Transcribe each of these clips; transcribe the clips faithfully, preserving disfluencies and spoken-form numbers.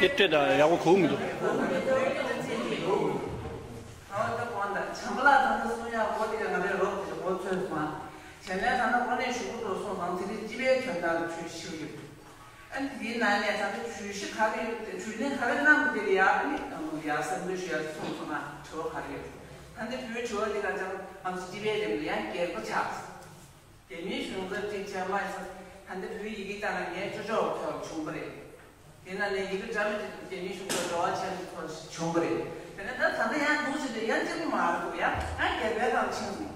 དེ་སྤྲད་ད་ཡག་པོ་གོ་གི་མི་འདུག་ཨ་ད་གོང་ད་བྱམས་པ་ལགས་ད་ལྟ་གསུང་ཡག་པོ་དེ་ང་རའི་རོགས་དེ་གོ་ཚོད་སོང་། བྱས་ནས་ད་ལྟ་དངོས་གནས་ཞུ་གི་འགྲོ་སོང་ཙང་དེ་རིང་སྤྱི་པའི་དོན་དག་ལ་བྲོས་ཤིག་ཡོད། ཨ་ནི་དེའི་ནང་ནས་ད་ལྟ་བྲོས་གཞི་ག་རེ་ཡོད་དེ་བྲོས་ནས་ག་རེ་གནང་དགོས་དེ་ལ་ཡག་ཨ་ནི་ཡག་གསར་འགོད་ཞུ་ཡག་སོང་སོང་ན་དྲི་བ་ག་རེ་ཡོད། ད་ལྟ་བོད་དྲི་བ་དེ་ལ་ཅང་ང་ཚོ་སྤྱི་པའི་རིང་ལ་ཡང་སྒེར་པ་ཆགས། རྒྱ་མིའི་གཞུང་ཚབ་ཅིག་བྱས་མ་ཟེར། ད་ལྟ་བོད་ཡི་གེ་ལྟ་ན་ངས་ཅོ་ཅོ་ཐོག་བྱུང་བ་རེད། དེ་ན་ནས་ཡི་གེ་འདྲ་མི་འདྲ་རྒྱ་མིའི་གཞུང་ཚབ་འབྲེལ་བ་བྱས་ནས་ཐོག་བྱུང་བ་རེད། དེ་ནས་ད་ད་ལྟ་ཡང་འདུག་ཟེར་ཏེ་ཡང་གཅིག་པུ་མ་རེད་འདུག་ཡང་ཡང་སྒེར་པའི་ཐོག་ཕྱིན་སོང་།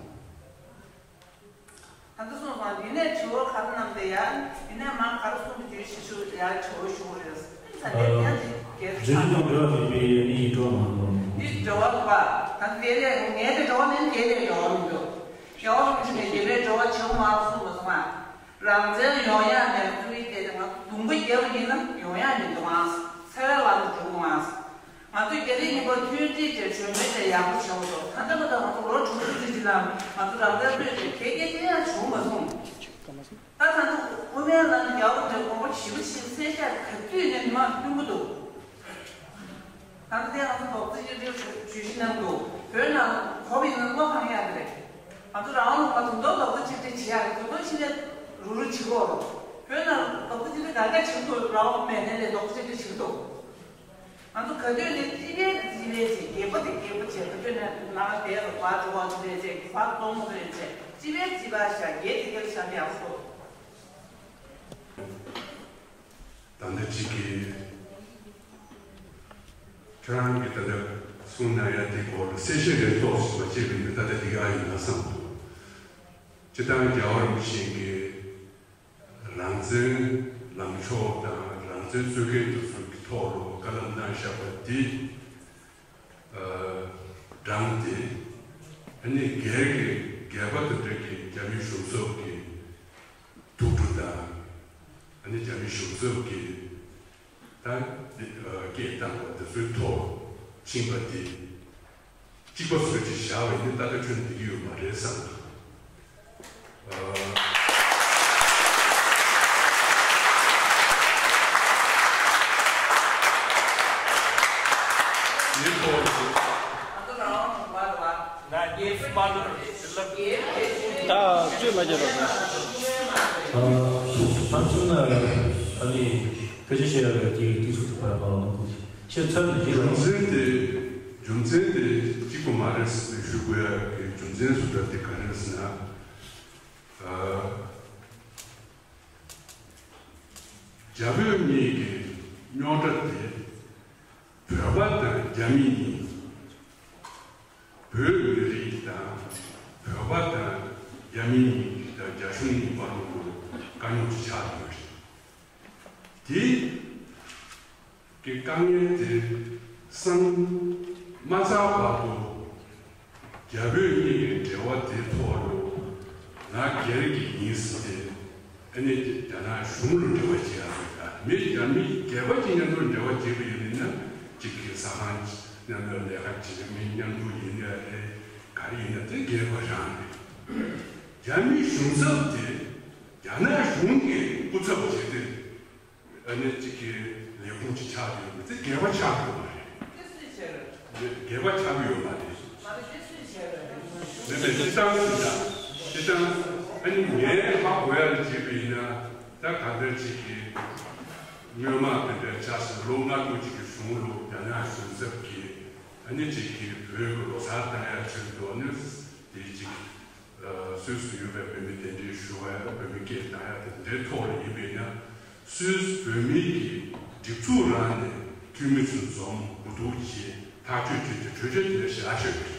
ད་ལྟ་སོང་ཙང་འདི་ནས་དྲི་བ་ག་རེ་གནང་སྟེ་ཡང་འདི་ནས་མ་ག་རེ་གསུངས་པའི་དུས་ཤིག་ཤུགས་ཡང་དྲི་བ་ཞུ་བ་རེད། ད་ལྟ་ཡང་འདི་སྒེར་རེ་རེ་དང་འབྲེལ་བ་མེད་པའི་མི་ཡིན་འགྲོ་མ་གཏོགས། འདི་འབྲེལ་བ་འདུག་པ། ད་ལྟ་དེ་ལས་ངས་དེ་འབྲེལ་བ་མེད་དེ་ལས་འབྲེལ་བ་མི་འདུག་རྒྱལ་བ་རིན་པོ་ཆེ་ནས་རྒྱལ་བའི་འབྲེལ་བ་བྱེད་དགོས་མ་གསུངས་པ་སོང་ང་། རང་བཙན་ཡོང་ཡག་མེད་པ་བཙུགས་ཡིན་ཏེ་ང་ཚོ་སྡུག་པོ་རྒྱབ་པ་ཡིན་ན་ཡོང་ཡག་མི་འདུག་ཨང་། འཚེ་བའི་ལམ་དུ་འགྲོ་དགོས་ཨང་། ང་ཚོས་རྒྱ་རིགས་གཉིས་པོ་མཐུན་སྒྲིལ་བྱས་གྲོས་མོལ་བྱས་ཡག་པོ་བྱེད་དགོས་འདུག་ད་ལྟ་བར་དུ་ང་ཚོ་ལོ་དྲུག་ཅུ་ཙམ་ཅིག་ནང་ང་ཚོ་རང་བཙན་དཔེ་དེ་གལ་གལ་ཏེ་ཡང་བྱུང་མ་སོང་། ད་ད་ལྟ་དབུ་མའི་ལམ་རྒྱལ་བ་རིན་པོ་ཆེ་དགོངས་པ་ཞེ་པོ་ཅིག་གསལ་བཤད་ག་དུས་ནས་མི་མང་སྟོན་གྱི་འདུག་ད་ལྟ་དེ་ང་ཚོ་རྡོག་རྩ་གཅིག་སྒྲིལ་ཇུས་གཞི་གནང་འདུག་བོད་ནང་ཁོ་བོ་ཡིན་ན་བློ་ཕམ་ཡག་གི་རེད། ང་ཚོ་རང་དབང་ལུང་པ་དུང་དུང་རྡོག་རྩ་གཅིག་སྒྲིལ་བྱེད་ཡག་རེད། དུང་དུང་ཕྱི་ནས་རུག་རུག་བྱེད་དགོས་རེད། བོད་ནང་རྡོག་རྩ་གཅིག་སྒྲིལ་ག་འདྲ་བྱེད་འདུག་རང་དབང་མེད་ནའི་ལས་རྡོག་རྩ་གཅིག་སྒྲིལ་བྱེད་འདུག་ང་ཚོ་ག་དུས་ནས་སྤྱི་པའི་སྤྱི་པའི་བྱེད་སྒེར་པ་དེ་སྒེར་པ་བྱེད་ག་དུས་ནས་ནང་དེ་རུ་བར་དུ་བ་དེ་བྱེད་བར་གཏོང་མོ་དེ་བྱེད་སྤྱི་པའི་སྤྱི་པ་བྱ་སྒེར་དེ་སྒེར་བྱ་ཡག་པོ། ད་ལྟ་གཅིག་གིས་ཁྱོད་རང་གིས་ད་ལྟ་གསུང་གནང་ཡ་དེ་སྐོར་ལ་གསལ་བཤད་རེ་ཏོག་ཙམ་བྱས་པ་ཡིན་ན་ད་ལྟ་འགྲིག་ག་ཡིན་ན་བསམ་འདུག་སྤྱིར་བཏང་རྒྱལ་བ་རིན་པོ་ཆེ་གིས་རང་བཙན་ལངས་ཕྱོགས་དང་རང་བཙན་རྩོད་མཁན་དེ་ཚོ་གི་ཐོག་ལ་བཀའ་སློབ་གནང་བཞག་པ་འདི་ཨ་དྲངས་ཏེ་ཨ་ནི་སྒེར་གྱི་སྒེར་པ་དེ་འདྲ་གི་རྒྱ་མིའི་གཞུང་ཚབ་ཀྱི་ཐུགས་སྤྲོ་དང་ཨ་ནི་རྒྱ་མིའི་གཞུང་ཚབ་ཀྱི་ད་འདི་ཨ་སྐད་བཏང་བ་དེ་ཚོའི་ཐོག་ཕྱིན་པ་དེ་གཅིག་པ་བཟོས་ཅིག་བཞག་པ་ཡིན་ན་ད་ལྟ་ཁྱོན་འདི་གི་ཡོད་མ་རེད་བསམ་འདུག་ཨ་དེའི་ཐོག་ལ། ད་རྩོད་མ་རྒྱག་རོགས་གནང་། ཨ་ད་གསུངས་ན་ཨ་ནི་སྐད་ཆ་བཤད་ཡ་ལ་དེ་དུས་ཚོད་ཐུག་པ་ཡ་གང་ལ་ཁུག་ཤེས་ཚར་ནས་རྒྱལ་རྒྱུ་མཚན་དེ་རྒྱུ་མཚན་དེ་གཅིག་པ་མ་རེད་ཟེར་ནས་ཞུ་དགོས་ཡ་གི་རྒྱུ་མཚན་སུ་འདྲ་དེ་ག་རེ་ཟེར་ན། ཨ་རྒྱ་བོད་གཉིས་ཀྱི་རྙོག་དྲ་དེ་བོད་པ་དང་རྒྱ་མི་གཉིས། བོད་མི་རིགས་དང་བོད་པ་དང་རྒྱ་མི་གཉིས་དང་རྒྱ་གཞུང་གཉིས་བར་དུ་དཀའ་རྙོག་ཅིག་ཆགས་ཡོད་རེད། དེ་གི་དཀའ་ངལ་དེ་སངས་མ་ཚར་བར་དུ་རྒྱ་བོད་གཉིས་ཀྱི་འབྲེལ་བ་དེ་ཐོག་ལ་ང་སྒེར་གྱི་ཡིན་ཟེར་ཏེ། ཨ་ནི་རྒྱ་ནག་གཞུང་ལ་འབྲེལ་བ་བྱེད་ཡ་ཟེར་ད་མི་རྒྱ་མི་སྒེར་པ་གཅིག་མཉམ་དུ་འབྲེལ་བ་བྱེད་པ་ཡིན་ན་གཅིག་གི་ཟ་ཁང་མཉམ་དུ་ལས་ཀ་བྱེད་མི་མཉམ་དུ་ཡིན་ཡ་རེད། ག་རེ་ཡིན་ན་དེ་སྒེར་པ་རང་རེད། རྒྱ་མིའི་གཞུང་ཚབ་དེ་རྒྱ་ནག་གཞུང་གི་སྐུ་ཚབ་བྱེད་དེ། ཨ་ནི་གཅིག་གི་ལས་ཁུངས་གཅིག་ཆགས་ཡོད་པ་དེ་སྒེར་པ་ཆགས་ཡོད་མ་རེད། དེ་སུས་བྱས་རེད། དེ་སྒེར་པ་ཆགས་ཀྱི་ཡོད་མ་རེད། མ་རེད། དེ་སུས་བྱས་རེད། མེད་མེད་སྤྱི་བཏང་ཟིན་ད་སྤྱི་བཏང་ཨ་ནི་ངས་ཧ་གོ་ཡ་ལ་བྱས་པ་ཡིན་ན་ད་ག་འདྲ་གཅིག་གི་སྔོན་མ་དེ་འདྲ་ཆགས་སོང་ལོ་ལྔ་དྲུག་གཅིག་གི་གཞུང་ལུགས་རྒྱ་ནག་གཞུང་ཚབ་ཀྱིས་ཨ་ནི་གཅིག་གི་བོད་ཀྱི་ལོ་གསར་བཏང་ཡ་ཆེད་དུ་ཨ་ནི་དེ་གཅིག་སུད་སི་ཡོད་པའི་བོད་མི་གདན་འདྲེན་ཞུ་བ་ཡང་བོད་མི་སྐད་བཏང་ཡ་དེ་འདྲའི་ཐོག་ལ་ཡིན་པས་ན། སུད་སི་བོད་མིའི་གི་སྒྲིག་འཛུགས་རང་ནས་འཐུས་མི་ཚོ་འཛོམས་འགོ་འཛུགས་བྱས་ཐག་གཅོད་བྱས་ཏེ་གྲོས་ཆོད་དེ་འདྲ་བཞག་ཆོག་གི་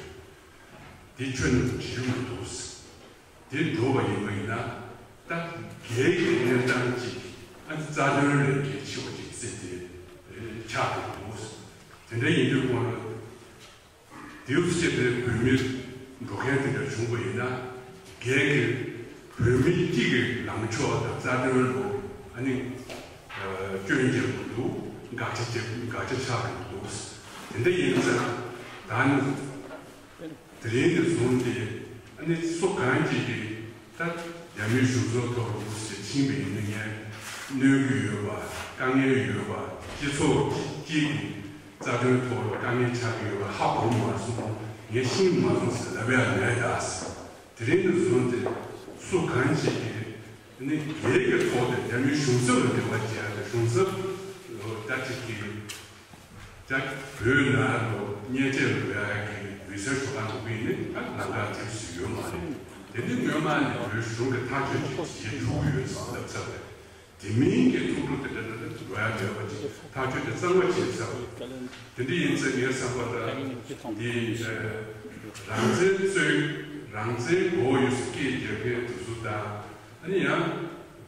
དེ་ཁྱོན་ནས་བྱེད་རྒྱུ་མི་འདུག་དེ་འགྲོ་བ་ཡིན་པ་ཡིན་ན་ད་རྒྱའི་གི་གནས་སྟངས་ཅིག་ཨ་ནི་རྩ་དོན་ལས་གལ་ཆེ་བ་ཅིག་བརྩིས་ཏེ་ཆགས་ཀྱི་འདུག་དེ་འདྲ་ཡིན་དུས་ཁོང་ལ། དེའུ་སྤྱི་དེ་བོད་མིར་འགྲོ་མཁན་དེ་འདྲ་བྱུང་བ་ཡིན་ན། རྒྱའི་གི་བོད་མི་གཅིག་གི་ལངས་ཕྱོགས་དང་རྩ་དོན་ལ་ཨ་ནི་སྐྱོན་རྒྱག་གི་འདུག་དགག་བྱ་བྱེད་དགག་བྱ་ཆགས་ཀྱི་འདུག་དེ་འདྲ་ཡིན་ཙང་ད་ནི་དེ་རིང་ནས་བཟུང་སྟེ་ཨ་ནི་སུ་གང་གཅིག་གིས་ད་རྒྱ་མིའི་གཞུང་ཚབ་ཐོག་ལ་འུ་ཟེར་ཕྱིན་པ་ཡིན་ན་ངས་གནོད་ཀྱི་ཡོད་པ་དཀའ་ངལ་ཡོད་པ་སྤྱི་ཚོགས་ གཅིག་གི་རྩ་དོན་ཐོག་དཀའ་ངལ་ཆགས་ཀྱི་ཡོད་པ་ཧ་གོ་མ་སོང་། ངས་ཤེས་མ་སོང་ཟེར་ལབ་ཡ་མེད་ཡ། དེ་རིང་ནས་བཟུང་སྟེ་སུ་གང་ཞིག་གིས་ནི་སྒེར་གྱི་ཐོག་ཏུ་རྒྱ་མིའི་གཞུང་ཚབ་ལ་འབྲེལ་བ་བྱེད་ཡ་དང་གཞུང་ཚབ་ལ་ལྟ་ཅིག་གིས་ད་བོད་ནང་ལ་བརྙས་བཅོས་ལ་ཡ་གི་འོད་ཟེར་ཞུ་ག་འགྲོ་གི་ཡིན་ནི་ད་ལམ་ཁ་དེ་སུ་ཡོད་མ་རེད། དེ་ནི་སྔོན་མ་ནས་བོད་གཞུང་གི་ཐག་གཅོད་ཅིག་བྱེད་ཐུབ་ཡོད་ཟེར་ལབ་ཚར་བས། དེ་མིན་གྱི་ཐུགས་སྤྲོ་དེ་འདྲ་འདྲ་འགྲོ་ཡ་མེད་པ་ཅིག་ཐག་གཅོད་དེ་གཙང་མ་བྱས་ཚར་བ། དེ་འདྲ་ཡིན་ཚེ་ངའི་བསམ་པ་ལ་འདི་རང་བཙན་རྩོད་རང་བཙན་དགོས་ཡོད་ཟེར་སྐད་རྒྱབ་མཁན་དེ་ཚོ་དང་། ཨ་ནི་ཡང་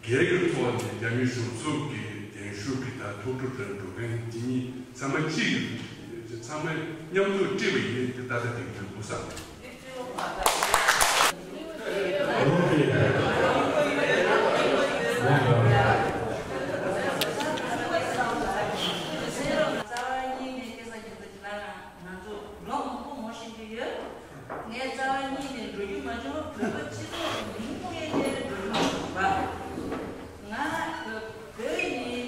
སྒེར་གྱི་ཐོག་ནས་རྒྱ་མི་གཞུང་ཚབ་ཀྱི་གདན་ཞུ་གི་དང་ཐུགས་སྤྲོ་དྲན་འགྲོ་མཁན་དེ་གཉིས་ཚང་མ་གཅིག་ཚང་མ་མཉམ་དུ་སྤྲད་པ་ཡིན་དེ་ད་ལྟ་དེ་དུས་འགོ་བསམ། ང་ཚོ་ལོ་མང་པོ་ངོ་ཤེས་ཀྱི་ཡོད། ངས་རྩ་བ་ཉིད་ནས་འགྲོ་རྒྱུ་མ་བྱུང་། བོད་པ་སྤྱི་ཚོགས་ཀྱི་མིང་ཐོག་ཡས་ཏེ་འགྲོ་རྒྱུ་མ་བྱུང་བ། ང་བོད་ནི་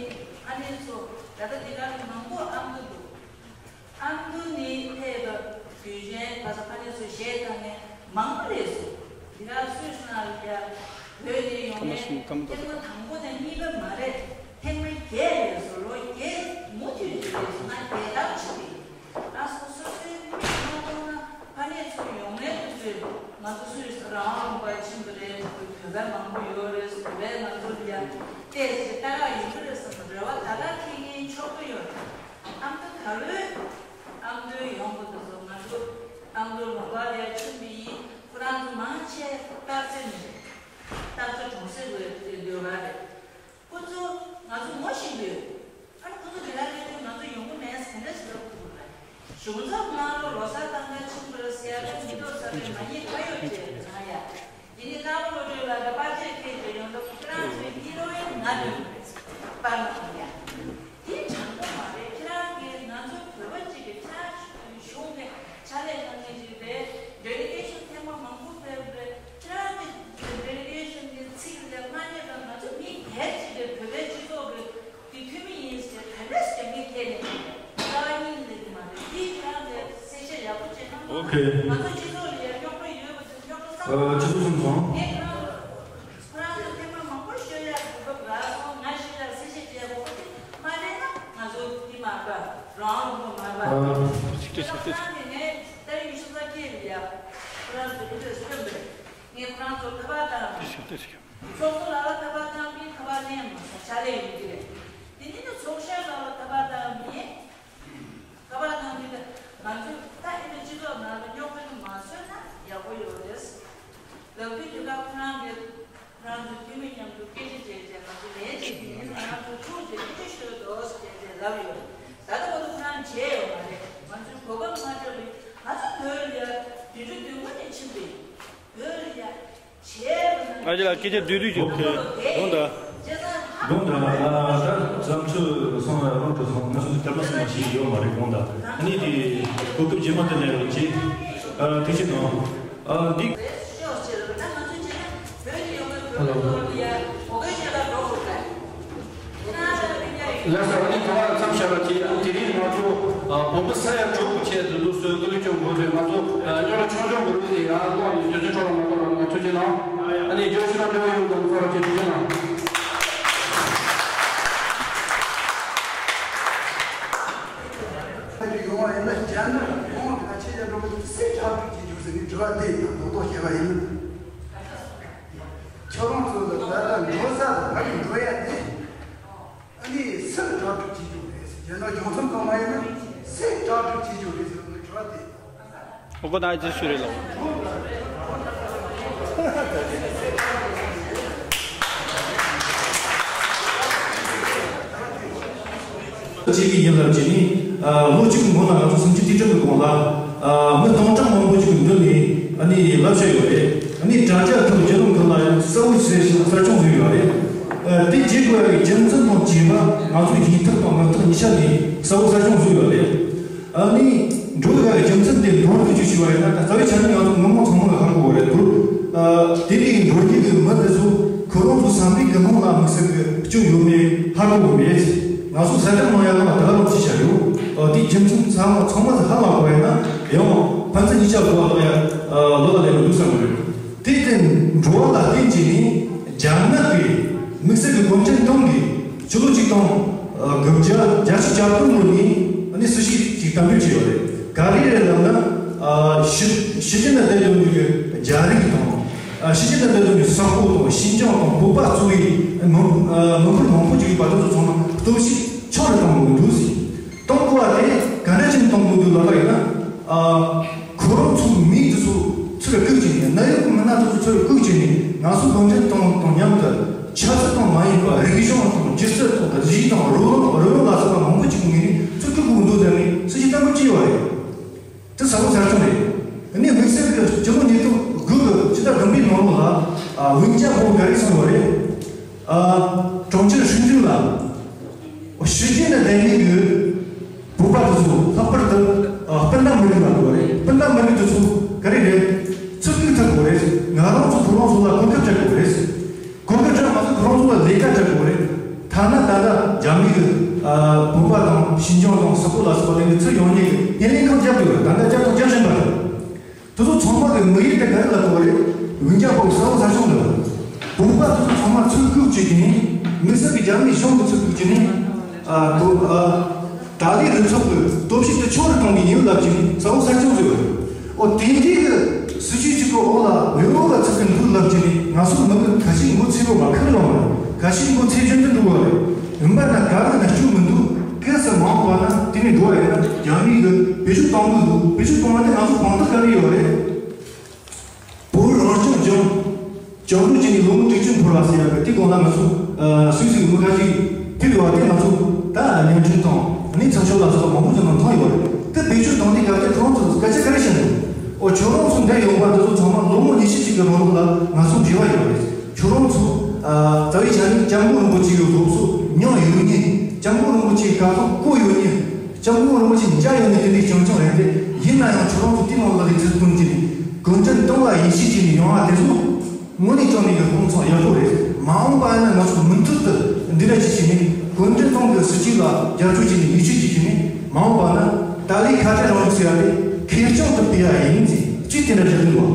ཕ་ནས་ཚོ་ད་ལྟ་འདི་ག་མང་པོ་ཨ་མདོ་འདུག་ཨ་མདོ་ནི་ཕེབས་པ་དུས་ཆེན་ཕ་ས་ཕ་ནས་ཚོ་གཞས་བཏང་ནས་མང་པོ་རེད་སོང་། འདི་ག་སུས་སོང་ན་ཡ་བོད་ནས་ཡོང་ནས་ཐེངས་མ་དང་པོ་དང་གཉིས་པ་མ་རེད། ཐེངས་མ་བརྒྱད་རེད་སོང་། ལོ་བརྒྱད་མུ་མཐུད་ཀྱི་རེད་སོང་། ང་བརྒྱད་ལྟར་བྱེད་ཀྱི་ཡིན། ད་སོ་སོ་སོའི་མི་མང་པོ་ན་ཕ་ནས་ཚུར་ཡོང་ནས་དུས་ཚོད་ང་ཚོ་སུས་རང་དབང་ལུང་པར་ཕྱིན་པ་རེད། བོད་པ་མང་པོ་ཡོད་རེད། བོད་པས་ང་ཚོ་ལ་ཡ་བལྟས་ཚེ་ལྟ་ག་ཡོང་གི་རེད་བསམ་པ་རེ་བ་ད་ལྟ་ཁེངས་མཁན་ཕྱོགས་པོ་ཡོད་རེད། ཨ་མདོ་ད་ལོའི་ཨ་མདོའི་ཡོང་གི་འདུག་ཟེར། ང་ཚོ་ཨ་མདོ་ལུང་པ་ལ་ཡ་ཕྱིན་པ་ཡིན། ཁོ་རང་ཚོ་མང་ཆེ་སྟག་རྩེ་ནས་རེད། སྟག་རྩེ་གྲོང་གསེབ་ཀྱི་སྡོད་ག་རེད། ཁོ་ཚོ་ང་ཚོ་ངོ་ཤེས་དུས། ཨ་ནི་ཁོ་ཚོ་དེ་ལ་སླེབས་དུས་ང་ཚོ་ཡོང་གི་མེད་ཟེར་འདྲ་ཞིག་ལབ་ཐུབ་ཀྱི་མ་རེད། གཞུང་ཚབ་ནང་ལོ་ལོ་གསར་གཏོང་ག་ཕྱིན་པར་ཟེར་ཡ་ལ་མི་ཐོག་ས་པའི་མ་ཉེས་ཁ་ཡོད་ཅེས་ང་ཡ། དེ་ནི་ཀརྨ་བློ་གྲོས་ལགས་ཀྱི་པར་ཆས་འཁྱེར་ཏེ་ཡོང་སྐབས་ཁྱེད་རང་ཚོའི་ཧི་རོ་ཨིན་ང་འདོན་པ་རེད། དེ་དྲང་པོ་མ་རེད། ཁྱེད་རང་གིས་ང་ཚོ་བོད་པ་གཅིག་གི་ཕྱག་གཞུང་ནས་ཕྱག་ལས་གནང་མཁན་ཅིག་རེད། ཌེ་ལི་གེ་ཤན་ཐེངས་མ་མང་པོ་ཕེབས་རེད། ཁྱེད་རང་གི་ཌེ་ལི་གེ་ཤན་གྱི་ཚིག་ལ་མ་ཉན་པ་ང་ཚོ་མི་སྒེར་གཅིག་རེད། བོད་པའི་སྤྱི་ཚོགས་ཀྱི་དེ་འཐུས་མི་ཡིན་ཟེར་ག་འདྲ་ཞིག་མི་ཁས་ལེན་རྩ་བ་ཉིད་ནས་ལེན་གྱི་མ་རེད། དེ་ཁྱེད་རང་གིས་གསལ་བཤད་ཡག་པོ་བྱས་གནང་། ཨོ་ཁེ། ང་ཚོ་སྤྱི་ཚོགས་ལ་ཡར་རྙོག་དྲ་ཡོད་པ་དེ་རྙོག་དྲ་ཨ། ཆུ་ཚོད་གསུམ་སོང་། ངས་ཁྱེད་རང་ཁོ་རང་ཚོ་ཐེངས་མ་མང་པོ་ཤོད་ཡག་གི་གོ་སྐབས་རག་སོང་། ང་ཤོད་ཡག་གསལ་བཤད་བྱེད་ཡག་གོ་སྐབས་དེ་མ་རེད་ན་ང་ཚོ་འདི་མ་དགའ་རང་དབང་མ་དགའ། ཨ། ཁྱེད་རང་ཁོ་རང་ནས་ངས་ཏར་ཡུལ་ཤུལ་ས་སྐྱེས་པ་ཡ། ཁོ་རང་ཚོ་འདི་འདྲ་སྟོན་པ་རེད། ངས་ཁོ་རང་ཚོ་ཁ་པར་བཏང་། ཚོགས་གཙོ་ལགས་ལ་ཁ་པར་བཏང་པས་ཁ་པར་ལེན་མ་སོང་། ཕྱག་ལས་ཡོད་ཀྱི་རེད། དེ་ནས་ནི་ཚོགས་གཞོན་ལགས་ལ་ཁ་པར་བཏང་པས། ཁ་པར་གནང་མི་ལ་ང་ཚོས་ད་ཨེ་ནི་སྤྱི་ཚོགས་ནང་ལ་རྙོག་དྲ་མ་བཟོས་ན་ཡག་པོ་ཡོད་རེད། ལབ་དུས་དེ་ག་ཁོ་རང་གིས་ཁོ་རང་ཚོའི་འཐུས་མི་མཉམ་དུ་སྐད་ཆ་བྱས་བྱས་ང་ཚོ་ལན་ཅིག་ཡིན་ན་ང་ཚོ་ཐུགས་རྗེ་ཆེ་ཞུ་འདུག་ཟེར་བྱས་བྱས་ལབ་ཡོད། ད་ལྟ་བར་དུ་ཁོ་རང་བྱས་ཡོད་མ་རེད། ང་ཚོའི་གོ་སྐབས་མ་སྤྲད་པས་ང་ཚོ་བོད་ལ་དུས་འགྲོ་དུས་འགོ་ནས་ཕྱིན་པས་བོད་ལ་ཨ་ཅེ་ལགས་སྐད་ཆ་བསྡུས་བསྡུས་ཀྱིས། ཨོ་ཁེ། དགོངས་དག། དགོངས་དག། ཨ། ད་བརྩམས་ཆོས་སོང་བའི་དབང་དུ་སོང་། ང་ཚོ་ཐེར་མ་སུ་མ་ཞིག་ཡོད་མ་རེད། དགོངས་དག། ཨ་ནི་དེ་གོ་སྐབས་རྗེས་མ་དེ་ལས་རོགས་གྱིས། ཨ། ཐུགས་རྗེ་གནང་། ཨ། འདི། ཧ་ལོ། ལགས་སོ། ཨ་ནི་ག་བ་མཚམས་བཞག་པ་དེ། དེ་རིང་ང་ཚོ་བོད་པ་ས་ཡ་དྲུག་གི་ཆེད་དུ་འདུག་སེ་འདུག་སྐྱོང་དགོས་པས། ང་ཚོ་སྨྱོ་ལ་ཆུང་ཆུང་གི་རུ་དེ་ཡང་ལོག་ནས་རྒྱུ་ཆ་འཕྲོ་བརླག་མ་གཏོང་རོགས་གནང་། ཐུགས་རྗེ་གནང་། ཨ་ནི་རྒྱུ་ཆ་འཕྲོ་ཡོང་དང་ཁོ་ར་ཆེད་ཐུགས་རྗེ་གནང་། ཡོང་བ་ཡིན་ན་རྒྱ་ནག་གི་ཁོང་གི་ཆེད་དུ་འགྲོ་གི་སེ་གྲ་སྒྲིག་བྱེད་རྒྱུ་ཟེར་ནས་དྲི་བ་དེ་ཡང་རྡོག་རྡོག་བཤད་པ་ཡིན། ཁྱོད་རང་ཚོ་ལ་ད་ལྟ་འགྲོ་ས་དང་ང་གི་འགྲོ་ཡ་དེ། ཨ་ནི་སུས་གྲ་སྒྲིག་བྱེད་རྒྱུ་རེད་ཟེར། རྒྱ་ནག་གཞུང་ཚབ་ཚང་མ་ཡིན་ན་སུས་གྲ་སྒྲིག་བྱེད་རྒྱུ་རེད་ཟེར་བའི་དྲི་བ་དེ། ཨོ་ཁོ་ན་ཅི་ཞུ་རེད་ལགས། ཅིག་གི་ཡིན་ལབ་ཀྱི་ནི། ཨ། ལོ་གཅིག་གི་སྔོན་ལ་ང་ཚོ་སུམ་ཅུ་དུས་དྲུག་གི་གོང་ལ། ཨ། མི་སྟོང་ཕྲག་མང་པོ་ཅིག་གི་མདུན་ནས་ཨ་ནི་ལབ་བཤད་ཡོད་རེད། ཨ་ནི་དྲ་རྒྱ་ཐོག་རྒྱུ་ནོར་ཁང་ལ་ཡང་གསལ་བོ་ཞིག་གསལ་ཞིང་གསལ་རྐྱང་བཟོས་ཡོད་རེད། ཨ། དེ་བྱེད་དགོས་པའི་རྒྱུ་མཚན་དང་བྱས་པ་ང་ཚོ་ཡིག་ཐོག་དང་མིག་ཐོག་གཉིས་ཆ་ནས་གསལ་བོ་གསལ་རྐྱང་བཟོས་ཡོད་རེད། ཨ་ནི་འགྲོ་དགོས་པའི་རྒྱུ་མཚན་དེ་མདོར་བསྡུས་ཤིག་ཞུ་བ་ཡིན་ན། ད་རྩ་བའི་ཆ་ནས་ང་ཚོ་མི་མང་ཚང་མ་ལ་ཧ་གོ་བ་རེད་འདུག་ཨ། དེ་ནས་འགྲོ་མཁན་གྱི་མི་དེ་ཚོ་ཁོ་རང་ཚོ་བསམ་པའི་གི་ནང་ལ་དམིགས་བསལ་གྱི་སྐྱོན་ཡོད་མེད་ཧ་གོ་གི་མེད། ང་ཚོ་གསལ་བསྒྲགས་གནང་ཡག་ལ་ད་ལོ་ཅི་བྱ་ཡོད། ཨ། དེའི་རྒྱུ་མཚན་ཚང་མ་ཚང་མ་ཧ་ལས་པ་ཡིན་ན་ཡང་ཕན་ཚུན་གཉིས་ཆ་གོ་བ་ལོག་ཡ། ཨ། ལོག་ལ་ལས་མི་འདུག་བསམ་གི་རེད། དེ་དེ་འགྲོ་བ་ལ་བརྟེན་བྱས་ནས་རྒྱ་ནག་གི་དམིགས་བསལ་གྱི་གུང་ཁྲན་ཏང་གིས་ཕྱི་ལོ་ཆིག་སྟོང་དགུ་བརྒྱ་བརྒྱད་ཅུ་གྱ་བདུན་ལོ་ནས་ཨ་ནི་སྲིད་བྱུས་ཅིག་གཏན་འབེབས་བྱས་ཡོད་རེད། ག་རེ་རེད་ལབ་ན། ཨ། ཕྱི་ཕྱི་རྒྱལ་ནང་བསྡད་ཡོད་མཁན་གྱི་རྒྱ་རིགས་དང་། ཨ། ཕྱི་རྒྱལ་ནང་བསྡད་ཡོད་མཁན་གྱི་སོག་པོ་དང་ཤིན་ཅང་དང་བོད་པ་གཙོས་པའི་མི་ཨ་མི་འབོར་མང་པོ་ཅིག་ཡོད་པ་དེ་ཚོ་ཚང་མ་སྟོབས་ཤུགས་ཆུང་རུ་གཏོང་དགོས་འདུག་ཟེར། གཏོང་དགོས་པ་དེ་ག་འདྲ་ཅིག་གཏོང་དགོས་འདུག་ལབ་པ་ཡིན་ན། ཨ། ཁོ་རང་ཚོའི་མི་དེ་ཚོ་ཚུར་བཀུག་བྱས་ནས། གནད་ཡོད་ཀྱི་མི་སྣ་དེ་ཚོ་ཚུར་བཀུག་བྱས་ནས། ང་ཚོ་གུང་ཁྲན་ཏང་དང་མཉམ་དུ་ཆབ་སྲིད་དང་མ་ཡིན་པ་རིག་གཞུང་དང་སྒྱུ་རྩལ་དང་རིག་དང་རོལ་དབྱངས་ལ་སོགས་པ་མང་པོ་ཅིག་གི་ངོས་ནས་ཚུར་བཀུག་དགོས་འདུག་ཟེར་ནས་སྲིད་ཇུས་བཏོན་པ་བྱས་པ་རེད། དེ་ས་ཁོངས་གསར་སྐྱོང་རེད། ཨ་ནི་དམིགས་བསལ་གྱི་སྤྱི་ལོ་ཉིས་སྟོང་དགུ་གི་ཕྱི་ཟླ་བདུན་པའི་ནང་ལོགས་ལ། ཨ། ཝུན་ཅ་པོ་ག་རེ་གསུངས་པ་རེད། ཨ། གྲོང་ཁྱེར་ཧྲིན་ཀྲིན་ལ་ཕྱི་རྒྱལ་ནས་བསྡད་མཁན་གྱི་བོད་པ་དེ་ཚོ། ལྷག་པར་དུ། ཨ། སྤུན་ཟླ་མི་རིགས་ལབ་དགོས་རེད། སྤུན་ཟླ་མི་རིགས་དེ་ཚོ་ག་རེ་རེད། ཚུར་བཀུག་ཐུབ་དགོས་རེད། ང་རང་ཚོ་ཁོ་རང་ཚོ་ལ་གོ་སྐབས་སྤྲད་དགོས་རེད། གོ་སྐབས་སྤྲད་མ་ཐུབ་ཁོ་རང་ཚོ་ལ་ལས་ཀ་སྤྲད་དགོས་རེད། ཐ་ན་ད་ལྟ་རྒྱ་མི་གི། ཨ། བོད་པ་དང་ཤིན་ཅང་དང་སོག་པོ་ལ་སོགས་པ་དེ་འདྲ་ཚུར་ཡོང་མཁན་གྱི་སྣེ་ལེན་ཁང་བརྒྱབ་ཡོད་རེད། ད་ལྟ་བརྒྱབ་དང་རྒྱག་བཞིན་པ་རེད། དེ་ཚོ་ཚང་མ་གི་དམིགས་ཡུལ་དེ་ག་རེ་ལབ་དགོས་རེད། ཝུན་ཅ་པོ་ས་འོག་གསར་སྐྱོང་ལ་བོད་པ་དེ་ཚོ་ཚང་མ་ཚུར་བཀུག་བྱས་ནས། དམིགས་བསལ་གྱི་རྒྱ་མིའི་གཞུང་གིས་ཚུར་བཀུག་བྱས་ནས། ཨ། བོད། ཨ། ཏཱ་ལའི་རུ་ཚོགས་ཀྱི་སྟོབས་ཤུགས་དེ་ཆུང་རུ་གཏོང་གི་ཡིན་ལབ་བྱས་ནས་ས་འོག་གསར་སྐྱོང་བཟོས་ཡོད་རེད། འོ། དེ་འདྲའི་གི་སྲིད་ཇུས་གཅིག་གི་འོག་ལ་འོས་འོག་ལ་ཚུད་ཀྱི་འདུག་ལབ་བྱས་ནས། ང་ཚོ་མི་གི་ཁ་ཤས་མགོ་ཚོས་པ་མ་ཁེལ་ཡོང་བ་རེད། ཁ་ཤས་མགོ་ཚོས་བཞིན་དུ་འགྲོ་བ་རེད། ཡིན་པ་ན་ག་རེ་ན་སྐྱོན་མི་འདུག་གལ་སྲིད་མ་འོངས་པ་ན་དེ་ནས་འགྲོ་བ་ཡིན་ན་རྒྱ་མི་གིས་བེད་སྤྱོད་གཏོང་གི་འདུག་བེད་སྤྱོད་གཏོང་བ་དེ་ང་ཚོ་དཔང་རྟགས་ག་རེ་ཡོད་རེད། བོད་རང་སྐྱོང་ལྗོངས་བཅིངས་འགྲོལ་བྱས་ནས་ལོ་ངོ་དྲུག་ཅུ་འཁོར་བ་ཟེར་ཡག་གི་དེ་གོང་ལ་ང་ཚོ། ཨ། སུད་སི་གི་མི་ཁ་ཤས་ཕེབས་ཡོད་པ་དེ་ང་ཚོ་ད་བརྙན་འཕྲིན་དང་ནི་ཚགས་ཤོག་ལ་སོགས་པ་མང་པོ་ཅིག་ནང་མཐོང་ཡོད་རེད། དེ་བེད་སྤྱོད་གཏོང་དུས་སྐབས་དེ་ཁོ་རང་ཚོ་སྐད་ཆ་ག་རེ་བཤད་འདུག་འོ། ཁྱོད་རང་ཚོ་འདིར་ཡོང་བ་འདི་ཚོ་ཚང་མ་ལོ་ངོ་ཉི་ཤུ་ཅིག་གི་རིང་ལ་ང་ཚོ་འབྲེལ་བ་ཡོད་རེད། ཁྱོད་རང་ཚོ། ཨ། རྩ་བའི་ཆ་ནས་སྐྱབས་མགོན་རིན་པོ་ཆེ་གི་སློབ་གསོ་མྱོང་ཡོད་མཁན། སྐྱབས་མགོན་རིན་པོ་ཆེའི་བཀའ་སློབ་གོ་ཡོད་མཁན། སྐྱབས་མགོན་རིན་པོ་ཆེ་མཇལ་ཡོད་མཁན་དེ་འདྲའི་རྐྱང་རྐྱང་རེད་དེ། ཡིན་ན་ཡང་ཁྱོད་རང་ཚོ་དེའི་ནང་ལ་ལས་ཚུལ་ཐོན་གྱི་ནས་གུང་ཁྲན་ཏང་ལ་ཡིད་ཆེས་བྱས་ནས་ཡོང་བ་དེ་ཚོ་དངོས་གནས་དྲང་གནས་ཀྱི་དཔེ་མཚོན་ཡག་པོ་རེད། མ་འོངས་པ་ཡིན་ན་ང་ཚོ་མུ་མཐུད་དུ་འདི་འདྲ་ཅིག་བྱས་ནས་གུང་ཁྲན་ཏང་གི་སྲིད་བྱུས་ལ་རྒྱབ་སྐྱོར་བྱས་ནས་ཡིད་ཆེས་ཅིག་བྱས་ནས། མ་འོངས་པ་ན་ཏཱ་ལའི་ཁ་བྲལ་རིང་ལུགས་ཟེར་ཡ་དེ་ཁེར་རྐྱང་དུ་སྤེལ་ཡ་ཡིན་ཟེར་ཅིག་དེ་འདྲ་བརྗོད་འདུག་བ།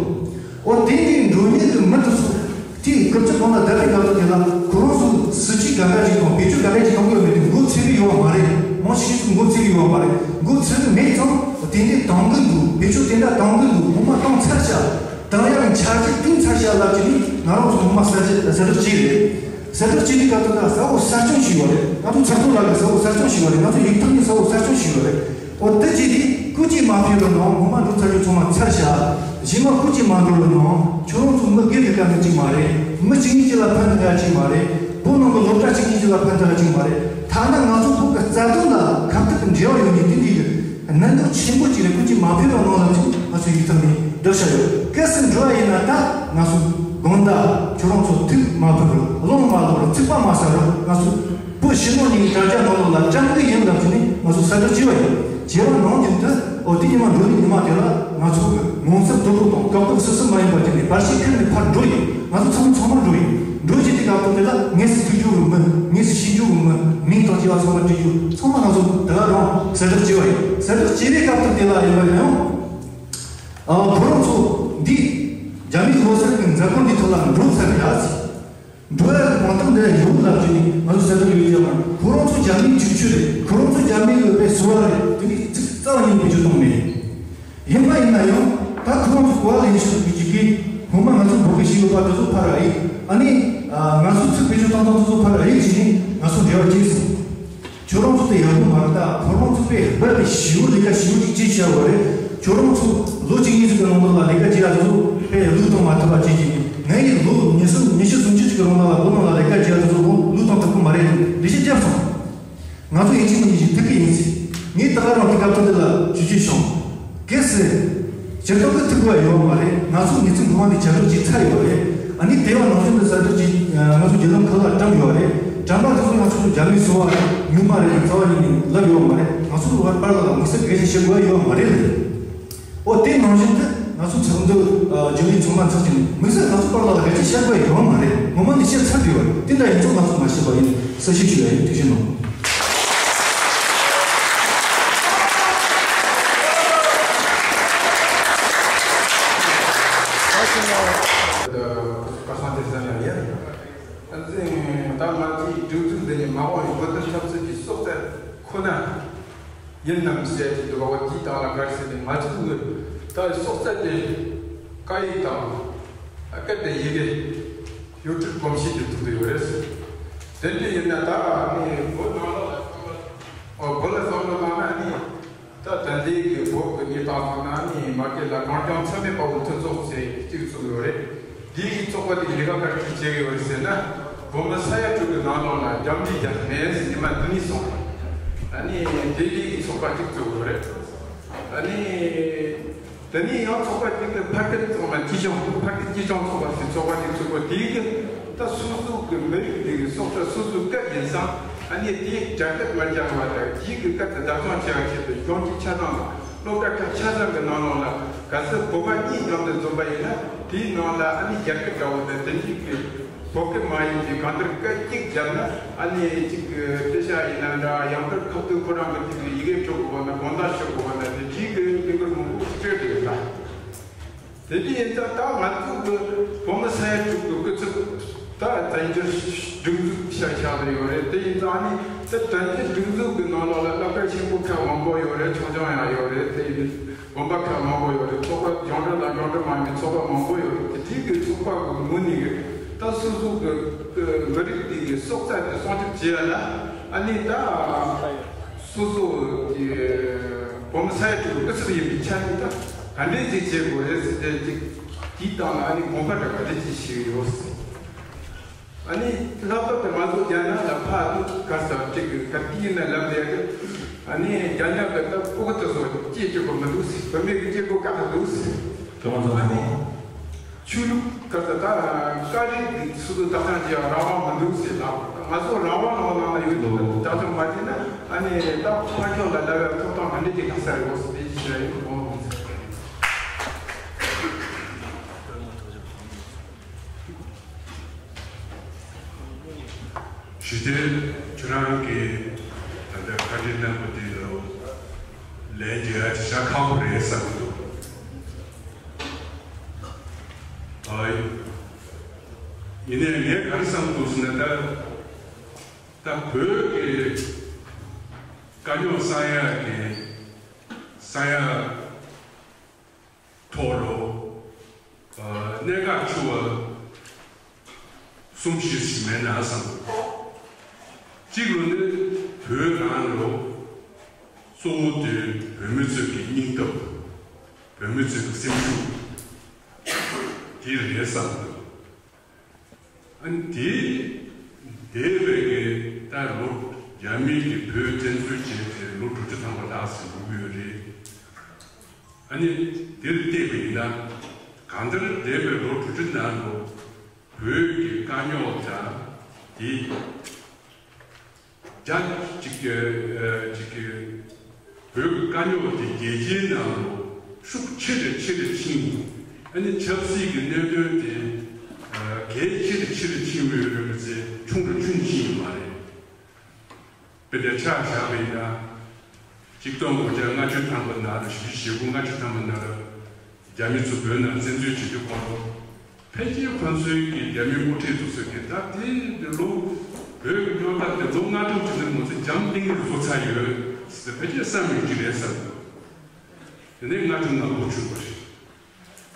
འོ། དེ་འདྲའི་འགྲོ་མཁན་གྱི་མི་དེ་ཚོ་དེའི་སྐུ་ཚབ་ཁང་ལ་བསྡད་པའི་སྐབས་དེ་ལ་ཁོ་རང་ཚོ་སྲིད་ཇུས་ག་འདྲ་ཞིག་དང་བེད་སྤྱོད་ག་འདྲ་ཞིག་གཏོང་གི་ཡོད་མེད་དེ་མགོ་ཚོས་ཀྱི་ཡོད་པ་མ་རེད། མང་ཆེ་ཤོས་མགོ་ཚོས་ཀྱི་ཡོད་པ་མ་རེད། མགོ་ཚོས་ཀྱི་མེད་ཙང་དེ་འདྲའི་གཏོང་གི་འདུག་བེད་སྤྱོད་དེ་འདྲ་གཏོང་གི་འདུག་ངོ་མ་གཏོང་ཚར་ཤག་གཏོང་ཡག་གི་འཆར་གཞི་བཏིང་ཚར་ཤག་ལབ་ཀྱི་ནི་ང་རང་ཚོ་ངོ་མ་གསལ་བཤད་གསལ་བསྒྲགས་བྱས་རེད། གསལ་བསྒྲགས་བྱས་པའི་སྐབས་དེ་ལ་ས་འོག་གསར་སྐྱོང་ཞུས་ཡོད་རེད། ང་ཚོ་ཚོགས་གཙོ་ལགས་ཀྱིས་ས་འོག་གསར་སྐྱོང་ཞུས་ཡོད་རེད། ང་ཚོ་ཡིག་ཐོག་ནས་ས་འོག་གསར་སྐྱོང་ཞུས་ཡོད་རེད། འོ། དེ་བྱས་དུས་སྐུ་མཁྱེན་མ་ཕེབས་རོགས་གནང་། ངོ་མ་འགྲོ་ཚར་རྒྱུ་ཚང་མ་ཚར་བཞག་གཞན་མ་སྐུ་མཁྱེན་མ་འགྲོ་རོགས་གནང་། ཁྱོད་རང་ཚོ་མི་སྒེར་གྱི་དཀའ་ངལ་ཅིག་མ་རེད། མི་གཅིག་གཉིས་ཅིག་ལ་ཕན་ཐོགས་ཡ་ཅིག་མ་རེད། བོད་ནང་གི་སློབ་གྲྭ་གཅིག་གཉིས་ཅིག་ལ་ཕན་ཐོགས་ཡ་ཅིག་མ་རེད། ཐ་ན་ང་ཚོ་བོད་ཀྱི་རྩ་དོན་ལ་ཁ་གཏད་དུ་འབྲེལ་བ་ཡོད་མཁན་དེ་འདྲའི་གི་གནད་འགག་ཆེན་པོ་ཅིག་རེད། སྐུ་མཁྱེན་མ་ཕེབས་རོགས་གནང་ལབ་ཅིག་ང་ཚོ་ཡིག་ཐོག་ནས་འདྲི་བྱ་ཡོད། གལ་སྲིད་འགྲོ་བ་ཡིན་ན་ད་ང་ཚོ་དགོང་དག་ཁྱོད་རང་ཚོ་ཐུགས་མ་ཕམ་རོགས། རླུང་མ་ལོག་རོགས། ཚིག་པ་མ་ཟ་རོགས། ང་ཚོ་བོད་ཕྱི་ནང་གཉིས་ཀྱི་དྲ་རྒྱ་ནང་ལོགས་ལ་བཅར་གྱི་ཡིན་ལབ་ཀྱི་ནས་ང་ཚོ་གསལ་བསྒྲགས་བྱས་པ་ཡིན། བྱས་པ་ནང་བཞིན་དུ། འོ། དེ་ཉི་མ་འགྲོ་ནི་ཉི་མ་དེ་ལ་ང་ཚོ་གི་ངོ་ཚབ་དོ་པོ་དང་སྐབས་སྐབས་སུ་སུ་མ་ཡིན་པ་དེ་ནས་བར་ཆད་ཁྱེར་ནས་ཕར་འགྲོ་ཡིན། ང་ཚོ་ཚང་མ་ཚང་མ་འགྲོ་ཡིན། འགྲོ་བྱེད་དུས་སྐབས་དེ་ལ་དངོས་སུ་ཐུག་རྒྱུ་གི་མི། དངོས་སུ་ཤེས་རྒྱུ་གི་མི། མིང་དང་བཅས་པ་ཚང་མ་བྲིས་རྒྱུ། ཚང་མ་ང་ཚོ་དེ་ལ་རང་གསལ་བསྒྲགས་བྱས་པ་ཡིན། གསལ་བསྒྲགས་བྱས་པའི་སྐབས་དེ་ལ་ཡིན་པ་ཡང་། ཨ། ཁོ་རང་ཚོ་འདི་རྒྱ་མིའི་ལོ་གསར་གྱི་མཛད་སྒོ་འདི་ཐོག་ལ་འགྲོ་ཚར་ཡ་ཟེར། འགྲོ་ཡ་གི་དཔང་རྟགས་འདི་ཡོད་ལབ་ཀྱི་ནི་ང་ཚོ་གསལ་བསྒྲགས་ཡོད་ཀྱང་། ཁོ་རང་ཚོ་རྒྱ་མིའི་གཅིག་ཆོད་རེད། ཁོ་རང་ཚོ་རྒྱ་མིའི་འོས་པའི་སུ་བ་རེད། དེ་ནི་ཚིག་རྩ་བ་ཉིད་ནས་བེད་སྤྱོད་གཏོང་མེད། ཡིན་པ་ཡིན་ན་ཡང་ད་ཁོ་རང་ཚོ་གོ་བ་ལེན་ཤེས་ཀྱི་ཅིག་གིས་སྔོན་མ་ང་ཚོ་བོད་སྐད་ཤེས་ཡོད་པ་དེ་ཚོ་ཕར་ར་ཡིག་ཨ་ནི་ང་ཚོ་ཚིག་བེད་སྤྱོད་གཏོང་སྟངས་དེ་ཚོ་ཕར་ར་ཡིག་བྱས་ནས་ང་ཚོ་འབྲེལ་བ་བྱས་སོང་། ཁྱོད་རང་ཚོ་དེ་ཡག་པོ་མ་རེད། ད་ཁོ་རང་ཚོ་དཔེ་རྦད་དེ་ཞེ་པོ་ལས་ཀ་ཞེ་པོ་ཅིག་བྱས་བཞག་པ་རེད། ཁྱོད་རང་ཚོ་ལོ་གཅིག་གཉིས་ཙམ་གྱི་ནང་ལོགས་ལ་ལས་ཀ་བྱེད་ཡག་དེ་ཚོ་དཔེ་བློས་གཏོང་མ་ཐུབ་པ་བྱས་ཀྱི། ངས་ཡིན་ལོ་ཉི་ཤུ་ཉི་ཤུ་སུམ་ཅུ་ཅིག་གི་ནང་ལོགས་ལ་བོད་ནང་ལ་ལས་ཀ་བྱེད་ཡག་དེ་ཚོ་བློས་གཏོང་ཐུབ་ཀྱི་མ་རེད། ལས་བྱེད་བརྒྱབ་སོང་། ང་ཚོ་ཡིན་གཅིག་མིན་གཅིག་ཐུག་གི་ཡིན་ཟེར། ངས་ད་ག་རང་དེ་སྐབས་ཐོག་དེ་ལ་ཇུས་ཆེ་བྱུང་། གལ་སྲིད་སྤྱིར་བཏང་གི་ཐུག་པ་ཡོད་མ་རེད། ང་ཚོ་ངེས་ཚིག་མི་མང་དེ་བྱ་སྒྲུབ་བྱས་ཚར་ཡོད་རེད། ཨ་ནི་དེ་བ་ནང་བཞིན་དུ་གསལ་བསྒྲགས་ཀྱིས་ང་ཚོ་བརྒྱུད་ལམ་ཁག་ལ་བཀྲམ་ཡོད་རེད། བཀྲམ་པ་དེ་ཚོ་ང་ཚོ་རྒྱ་མིའི་སོ་བ་རེད། ངོ་མ་རེད། རྩ་བ་ཉིད་ནས་ལབ་ཡོད་མ་རེད། ང་ཚོ་བར་བར་ལ་དམིགས་བསལ་གལ་ཆེ་བཤད་དགོས་ཡ་ཡོད་མ་རེད་ལ། ཨོ། དེ་ནང་བཞིན་དུ་ང་ཚོ་ཚོགས་འདུ་རྒྱུན་ལས་ཚང་མ་འཚོགས་ཀྱི་ནས་དམིགས་བསལ་ང་ཚོ་བར་ལ་གལ་ཆེ་བཤད་དགོས་ཡ་ཡོད་མ་རེད། ངོ་མ་ནས་བཤད་ཚར་དུས་བ་དེ་འདྲ་ཡིན་ཙང་ང་ཚོ་མ་བཤད་པ་ཡིན། གསལ་བཤད་ཞུ་ཡ་ཡིན། ཐུགས་རྗེ་གནང་། ཁ་སང་དེ་ཟེར་ན་ཡིན། ད་ང་ཚོའི་སྒྲིག་འཛུགས་འདི་ནི་མ་འོངས་པའི་འགོ་ཁྲིད་ཆབ་སྲིད་ཀྱི་སྲོག་རྩ་ཁོ་ན་ཡིན་ནམ་ཟེར་གྱི་འདུག་པ། འོ་དེའི་སྟེང་ལ་ག་རེ་ཟེར་ནས་ང་ཚོའི་ད་སྲོག་རྩ་དེ་སྐད་ཡིག་དང་སྐད་དེ་ཡི་གེ་ཡུལ་གྲུ་གོམས་གཤིས་ཀྱི་ཐོག་ཏུ་ཡོད་རེད། དེ་འདྲ་ཡིན་ན་ད་ནི་བོད་ནང་ལོགས་ལ་བསམ་བློ་ཨོ་བོད་ལ་བསམ་བློ་བཏང་ན་ནི། ད་ད་ལྟའི་གི་བོད་ཀྱི་གནས་སྟངས་ཚང་ན་ནི་མ་སྐད་ལ་གངས་ལྗོངས་ཚད་མེད་དཔའ་བོ་མཐུན་ཚོགས་ཟེར་གཅིག་བཙུགས་ཡོད་རེད། འདིའི་གི་ཚོགས་པ་དེ་ལས་ཀ་ག་རེ་བྱེད་ཀྱི་ཡོད་རེད་ཟེར་ན། བོད་མི་ས་ཡ་དྲུག་གི་ནང་ལོགས་ལ་རྒྱབ་འདྲེ་རྒྱག་མེད་ཟེར་ཉི་མ་འདི་ནས་སོང་། ཨ་ནི་དེ་གི་གི་ཚོགས་པ་གཅིག་བཙུགས་ཡོད་རེད། ཨ་ནི། དེ་ནས་ཡང་ཚོགས་པ་གཅིག་གི་ཕ་སྐད་ཚང་མ་སྐྱིད་ཆུང་ཕ་སྐད་སྐྱིད་ཆུང་ཚོགས་པ་ཟེར་ཚོགས་པ་གཅིག་བཙུགས་པ་དེའི་གི་ད་སོ་སོ་གི་མི་རིགས་དེ་གི་སྲོག་རྩ་སོ་སོའི་སྐད་ཡིན་ཙང་ཨ་ནི་དེའི་རྒྱ་སྐད་མ་སྦྱང་བ་དང་དེའི་གི་སྐད་དེ་བདག་སྐྱོང་བྱེད་ཡག་ཆེད་དུ་གཞུང་གི་ཆ་ཚང་དང་སློབ་གྲྭ་ཁག་ཆ་ཚང་གི་ནང་ལོགས་ལ་གལ་སྲིད་བོད་པ་གཉིས་མཉམ་དུ་འཛོམས་པ་ཡིན་ན་དེའི་ནང་ལ་ཨ་ནི་རྒྱ་སྐད་འདྲ་བོ་དང་དེ་འདྲའི་གི་བོད་སྐད་མ་ཡིན་གྱི་གང་ལྟར་སྐད་གཅིག་བརྒྱབ་ན་ཨ་ནི་གཅིག་གི་དཔེ་ཆ་ཡིན་ན་འདྲ་ཡང་བསྐྱར་ཁ་ཐུག་ཁོ་རང་གི་གཅིག་གི་ཡི་གེ་འབྲི་དགོས་པ་ན་དགོངས་དག་ཞུ་དགོས་པ་ན་དེ་གཅིག་གི་ཡི་གེ་མང་པོ་སྤྲད་དེ་ཡོད་ལ། དེ་འདྲ་ཡིན་ཙང་ད་ང་ཚོ་གི་བོད་མི་ས་ཡ་དྲུག་གི་སྐུ་ཚབ་ད་བཙན་བྱོལ་སྒྲིག་འཛུགས་ཤ་ཤ་རེ་ཡོད་རེད། དེ་ཡིན་ཙང་ཨ་ནི་ད་བཙན་བྱོལ་སྒྲིག་འཛུགས་ཀྱི་ནང་ལོགས་ལ་བླ་སྤྲུལ་ཆེན་པོ་ཁག་མང་པོ་ཡོད་རེད། ཆུང་ཆུང་ཡང་ཡོད་རེད། དེ་ཡིན་དགོན་པ་ཁག་མང་པོ་ཡོད་རེད། ཚོགས་པ་རྒྱང་འབྲེལ་དང་རྒྱང་འབྲེལ་མ་ཡིན་པའི་ཚོགས་པ་མང་པོ་ཡོད་རེད། དེ་དེའི་གི་ཚོགས་པ་གི་ངོས་ནས་གི་ད་སོ་སོ་གི་གི་མི་རིགས་དེ་གི་སྲོག་རྩ་དེ་སྲུང་སྐྱོབ་བྱེད་ཡ་ལ་ཨ་ནི་ད་སོ་སོ་གི་བོད་མི་ས་ཡ་དྲུག་གི་སྐུ་ཚབ་ཡིན་པའི་ཆ་ནས་ད་ག་འདྲས་ཅིག་བྱེད་དགོས་རེད་ཟེར་ཏེ་ཅིག་དེའི་སྟེང་ལ་ཨ་ནི་དགོངས་པ་འདྲ་ག་འདྲས་ཅིག་ཞིག་ཡོད་ཟེར། ཨ་ནི་ལྷག་པར་དུ་ང་ཚོ་རྒྱ་ནག་ལ་ཕར་ཚུར་ག་ས་གཅིག་གི་ག་དུས་ཡིན་ན་ལབ་ཡ་གི་ཨ་ནི་རྒྱ་ནག་གི་ད་ཕྲུ་གུ་དེ་ཚོ་སྐྱེས་སྐྱེ་པོ་མི་འདུག་ཟེར། བུད་མེད་ཀྱི་སྐྱེ་པོ་བཀག་གི་འདུག་ཟེར། ཨ་ནི་ཆོས་ལུགས་ག་ས་ད་བཀའ་དྲིན་གྱི་སུ་དུ་ད་ཐང་ཅི་ཡང་རང་དབང་མི་འདུག་ཟེར་ལ། ང་ཚོ་རང་དབང་ལོག་ནང་ལ་ཡོད་དུས་ད་ཚོད་མ་བྱས་ན་ཨ་ནི་ད་ཕ་ཁྱོད་ལ་ལབ་ཡ་ཐོབ་ཐང་ག་འདྲས་ཀྱི་ལྷག་ས་རེད་འོ་ཟེར་དེ་ཞིག་ཡོད་འོང་ཟེར། ཞི་བདེ་ཁྱོད་རང་གིས་ད་ལྟ་བཀའ་དྲིན་གནང་བ་དེ་ལ་ལན་རྒྱག་ཡ་དེ་ཤ་ཁག་པོ་རེད་བསམ་གྱི་འདུག་ཨ་ཡིན་ནའི་ངས་ག་རེ་བསམ་འདུག་ཟེར་ན་ད་ད་བོད་ཀྱི་དཀའ་རྙོག་སེལ་ཡ་གི་སེལ་ཡ། ཐོག་ལོ། ཨ་གནད་འགག་ཆེ་བ་གསུམ་བཞི་ཞིག་མེད་ན་བསམ། གཅིག་ལོ་ནི་བོད་རང་ལོ་གཙོ་བོ་དེ་བོད་མི་ཚོས་ཀྱི་སྙིང་སྟོབས། བོད་མི་ཚོས་ཀྱི་སེམས་ཤུགས་དེ་རེད་བསམ་འདུག་ཨ་ནི་དེ་འདས་པའི་གི་ད་ལོ་རྒྱ་མིའི་གི་བོད་བཙན་འཛུལ་བྱས་ཏེ་ལོ་དྲུག་ཅུ་ཐམ་པ་ལྷག་ཙམ་འགྲོ་གི་ཡོད་རེད། ཨ་ནི་དེར་བལྟས་པ་ཡིན་ན་གང་ལྟར་འདས་པའི་ལོ་དྲུག་ཅུ་ནང་ལོ་བོད་ཀྱི་དཀའ་རྙོག་དང་དེ། རྒྱ་གཅིག་གི་ཨ་གཅིག་གི་བོད་ཀྱི་དཀའ་རྙོག་དེ་རྒྱལ་སྤྱིའི་ནང་ལ་ཤུགས་ཆེ་རུ་ཆེ་རུ་ཕྱིན། ཨ་ནི་ཆབ་སྲིད་ཀྱི་གནད་དོན་དེ་ཨ་གལ་ཆེ་རུ་ཆེ་རུ་ཕྱིན་ཡོད་རེད་པ་ཚེ་ཆུང་རུ་ཆུང་ཕྱིན་ཡོད་མ་རེད། དཔེ་འདྲ་ཆ་བཞག་པ་ཡིན་ན་ཆིག་སྟོང་དགུ་བརྒྱ་ལྔ་བཅུ་ཐམ་པ་ནང་ལ་བཞི་བཅུ་ཞེ་དགུ་ལྔ་བཅུ་ཐམ་པ་ནང་ལ་རྒྱ་མི་ཚོ་བོད་ནང་བཙན་འཛུལ་བྱེད་དུས་ཁོང་ཚོ། ཕལ་ཆེར་ཁོ་ཚོའི་གི་རྒྱ་མི་དམག་ཁྲིད་དུ་ཚོད་ཀྱི་ད་དེ་ལོ་བོད་ཀྱི་རྙོག་དྲ་དེ་ལོ་ལྔ་དྲུག་ཅིག་ནས་ང་ཚོ་འཇམ་ཐིང་ངེ་བཟོ་ཚར་ཡོད་ཟེར་ཕལ་ཆེར་བསམ་ཡོད་ཀྱི་རེད་བསམ་འདུག་དེ་ནས་ལྔ་བཅུ་ང་དགུ་བྱུང་བ་རེད།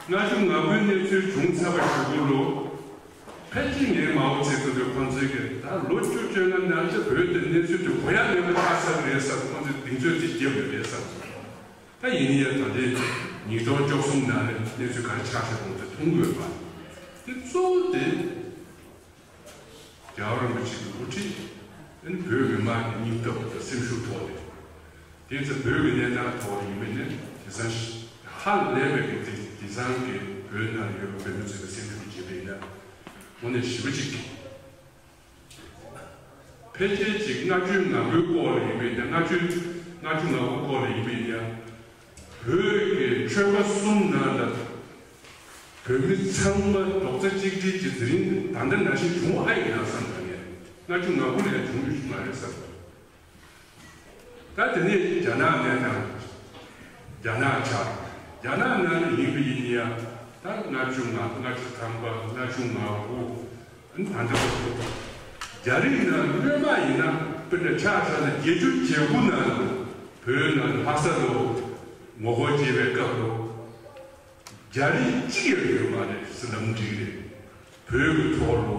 ལྔ་བཅུ་ང་དགུའི་གནས་ཚུལ་བྱུང་ཚར་བ་གཞུག་གུ་ལོ། ཕལ་ཆེར་ངའི་མ་འོ་ཚིག་ཏུ་ཁོ་ཚོའི་གི་ད་ལོ་བཅུ་བཅོ་ལྔ་ནང་ཚེ་བོད་དེ་གནས་ཚུལ་དེ་གོ་ཡ་མེད་པ་ཆགས་ཚར་རེད་བསམ་ཁོ་ཚོས་གདེང་ཚོད་དེ་རྒྱབ་ཡོད་རེད་བསམ། ད་ཡིན་ཡང་ད་ལྟའི་ཉིས་སྟོང་བཅུ་གསུམ་ནང་ནས་གནས་ཚུལ་ག་རེ་ཆགས་ཤག་གོང་དུ་མཐོང་དགོས་པ། དེ་གཙོ་བོ་དེ་རྒྱལ་བ་རིན་པོ་ཆེ་གི་དབུ་ཁྲིད་ཨ་ནི་བོད་མི་མང་གི་སྙིང་སྟོབས་དང་སེམས་ཤུགས་ཐོག་ནས་དེ་ཚོ་བོད་ཀྱི་གནས་སྟངས་ཐོག་ཡིན་མིན་ནི་དེང་སང་ཧ་ལས་པའི་གི་དེ་དེང་སང་གི་བོད་ནང་ཡོད་པའི་བོད་མི་ཚོ་གི་སེམས་ཤུགས་ཀྱི་བྱེད་པ་ཡིན་ན་དངོས་གནས་ཞེ་པོ་ཅིག་ཕལ་ཆེར་ཅིག་ལྔ་བཅུ་ང་དགུའི་སྐོར་ལ་ཡིན་པས་ན་ལྔ་བཅུ་ལྔ་བཅུ་ང་དགུ་སྐོར་ལ་ཡིན་པས་ན་བོད་ཀྱི་ཆོལ་ཁ་གསུམ་ནང་ལ་བོད་མི་ཚང་མ་རྡོག་རྩ་གཅིག་སྒྲིལ་གྱི་དེ་རིང་ད་ལྟ་ནང་བཞིན་བྱུང་ཨ་ཡིན་ན་བསམ་ད་ངས་ལྔ་བཅུ་ང་དགུ་ལ་ཡང་བྱུང་ཡོད་མ་རེད་བསམ། ད་དེ་ནས་རྒྱ་ནག་ནས་དང་རྒྱ་ནག་ཆགས་རྒྱ་ནག་ནང་ལ་ཡིན་པ་ཡིན་ཡང་ ད་ལྔ་བཅུ་ང་ལྔ་བཅུ་ཐམ་པ། ལྔ་བཅུ་ང་དགུ། ཨ་ནི་ད་ལྟ་བར་དུ། རྒྱ་རིགས་ནང་སྔོན་མ་ཡིན་ན་དཔེར་ན་ཆ་བཞག་ན་བརྒྱད་ཅུ་གྱ་དགུ་ནང་ལ་བོད་ནང་ལྷ་ས་ལ་ངོ་རྒོལ་བྱེད་པའི་སྐབས་ལ། རྒྱ་རིགས་གཅིག་ཡང་ཡོད་མ་རེད་ཟེར་ལབ་འགྲིག་རེད། བོད་ཀྱི་ཐོག་ལ་